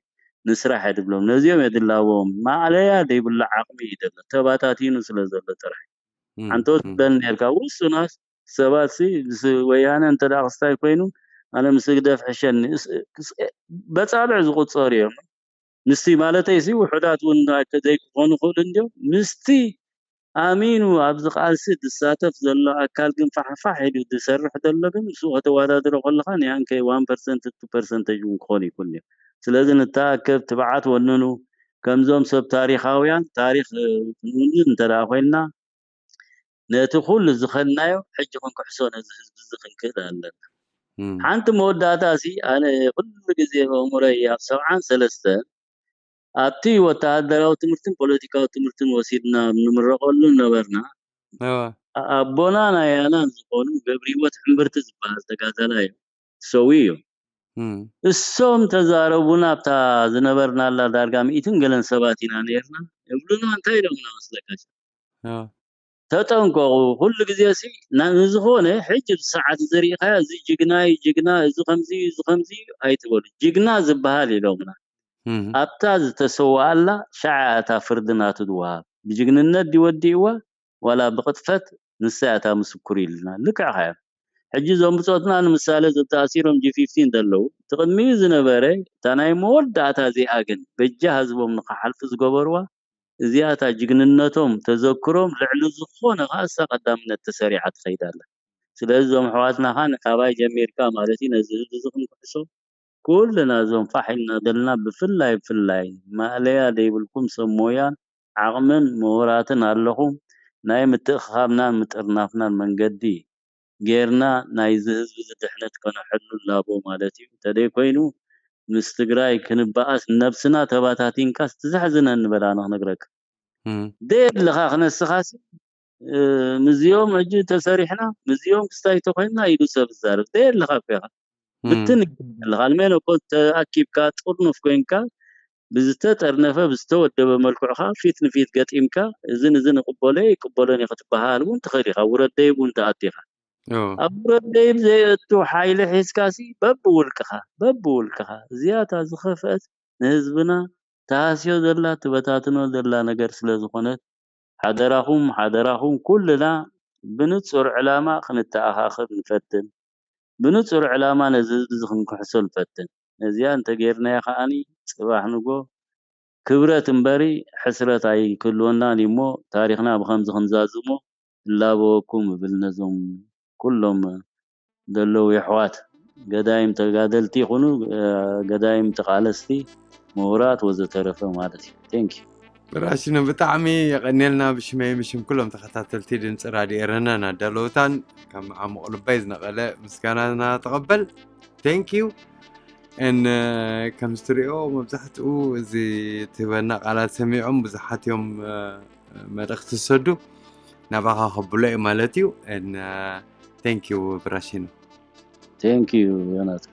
ንስራሕ እየ ድብሎም። ነዚኦም እየ ድላዎም። ማእለያ ዘይብሉ ዓቕሚ እዩ ዘሎ። ተባታቲኑ ስለ ዘሎ ጥራሕ። እም፣ ሓንቲ እም፣ ወስደን ነርካ ውሱናት ሰባት ሲ ምስ ወያነ እንተ ደኣ ክስታይ ኮይኑ ኣነ ምስ ህግደፍ ሕሸኒ። እስ-፣ እስ-፣ በጻብዕ ዝቑጸሩ እዮም። ምስቲ ማለተይ ሲ ውሑዳት እውን ዘይክኾኑ ይኽእሉ እንድዮም። ምስቲ ኣሚኑ ኣብዚ ቃልሲ ዝሳተፍ ዘሎ ኣካል ግን ፋሕፋሕ ኢሉ ዝሰርሕ ዘሎ ግን ምስኡ ከተወዳድሮ ከለኻ ንያንከይ ዋን ፐርሰንት ቱ ፐርሰንተጅ እውን ክኾን ይክእሉ እዮም። ስለዚ ንተኣከብ ትብዓት ወንኑ ከምዞም ሰብ ታሪኻውያን ታሪኽ፣ እ፣ ክንውንን እንተ ደኣ ኮይንና ነቲ ኩሉ ዝኸድናዮ ሕጂ ክንክሕሶ ነዚ ህዝቢ እዚ ክንክእል ኣለና። እም፣ ሓንቲ መወዳእታ ሲ ኣነ ኩሉ ግዜ ብኣእምሮይ ኣብ ሰብዓን ሰለስተን ኣብቲ ወተሃደራዊ ትምህርትን ፖለቲካዊ ትምህርትን ወሲድና ንምረቐሉ ነበርና። እወ። ኣ-፣ ኣቦናን ኣያናን ዝኾኑ ገብረ ህይወት ሕምብርቲ ዝበሃል ተጋዳላይ እዮም። ሰውዩ እዮም። እም፣ እሶም ተዛረቡና ኣብታ ዝነበርናላ ዳርጋ ሚእትን ገለን ሰባት ኢና ነርና። እብሉና እንታይ ኢሎምና መስለካ? እወ። ተጠንቀቑ። ኩሉ ግዜ ሲ ና-፣ ንዝኾነ ሕጂ ኣብዚ ሰዓት እዚ ሪኢኻዮ፣ እዚ ጅግና እዩ፣ ጅግና፣ እዚ ከምዚ እዩ፣ እዚ ከምዚ እዩ ኣይትበሉ። ጅግና ዝበሃል ኢሎምና። እም፣ ኣብታ ዝተሰወኣላ ሻዕ እያ እታ ፍርዲ ናቱ ዝወሃብ። ብጅግንነት ድዩ ወዲእዋ ዋላ ብቕጥፈት ንሳ እያ እታ ምስክሩ ኢልና። ልክዕኻ እዮም። ሕጂ እዞም ብጾትና ንምሳሌ እዞም ተኣሲሮም ጂ ፊፍቲን ዘለዉ፣ እቲ ቅድሚኡ ዝነበረ እታ ናይ መወዳእታ እዚኣ ግን በጃ ህዝቦም ንኽሓልፉ ዝገበርዋ እዚኣታ ጅግንነቶም ተዘክሮም ልዕሊ ዝኾነ ከዓ እሳ ቀዳምነት ተሰሪዓ ትኸይድ ኣላ። ስለዚ እዞም ኣሕዋትና ከዓ ንካባይ ጀሚርካ ማለት እዩ ነዚ ህዝቢ እዚ ክንክሕሶ ኩልና እዞም ፋሕ ኢልና ዘለና ብፍላይ ብፍላይ ማእለያ ዘይብልኩም ሰብ ሞያን ዓቕምን ምሁራትን ኣለኹም ናይ ምትእኽኻብናን ምጥርናፍናን መንገዲ ጌርና ናይዚ ህዝቢ እዚ ድሕነት ከነሕሉ ላቦ ማለት እዩ። እንተደይ ኮይኑ ምስ ትግራይ ክንበኣስ ነብስና ተባታቲንካስ ትዘሕዝነኒ በላ ኣነ ክነግረካ። እም፣ ደየለኻ ክነስኻሲ እ፣ ምስዚኦም ሕጂ ተሰሪሕና ምስዚኦም ክስታይ ተኮይንና ኢሉ ሰብ ዝዛረብ ደየለኻ እኮ ኢኻ። እም፣ ብትን ኣለኻ ንሜኖፖዝ ተኣኪብካ ጥርኑፍ ኮይንካ ብዝተጠርነፈ ብዝተወደበ መልክዑ ከዓ ፊት ንፊት ገጢምካ እዝን እዝን እቅበሎ ይቅበሎን እየ ክትበሃል እውን ትኽእል ኢኻ። ውረደይ እውን ተኣቲኻ ኦ፣ ኣብ ውረደይ ብዘየእቱ ሓይሊ ሒዝካሲ በብውልቅኻ በብውልቅኻ እዚኣታ ዝኸፍአት ንህዝብና ተሃስዮ ዘላ ትበታትኖ ዘላ ነገር ስለ ዝኾነት ሓደራኹም ሓደራኹም ኩልና ብንጹር ዕላማ ክንተኣኻኸብ ንፈትን። ብንጹር ዕላማ ነዚ ህዝቢ እዚ ክንክሕሶ ንፈትን። ነዚኣ እንተጌርናያ ከዓኒ ጽባሕ ንጎ ክብረት እምበሪ ሕስረት ኣይክህልወናን እዩ እሞ ታሪኽና ብኸምዚ ክንዛዝሞ እላበወኩም እብል ነዞም ኩሎም ዘለዉ የሕዋት ገዳይም ተጋደልቲ ይኹኑ ገዳይም ተቃለስቲ ምሁራት ወዘተረፈ ማለት እዩ። Thank you። ብራሽኖ ብጣዕሚ የቐንየልና ብሽመይ ብሽም ኩሎም ተኸታተልቲ ድምፂ ራድዮ ኤረናን ኣዳለውታን ካብ መዓሙቕ ልባይ ዝነቐለ ምስጋናና ተቐበል። Thank you። ን ከምዚ ትሪኦ መብዛሕትኡ እዚ ትህበና ቃላት ሰሚዖም ብዙሓት እዮም መልእኽቲ ዝሰዱ ናባኻ ከብሎ እዩ ማለት እዩ። Thank you ብራሽኖ። Thank you ዮናት።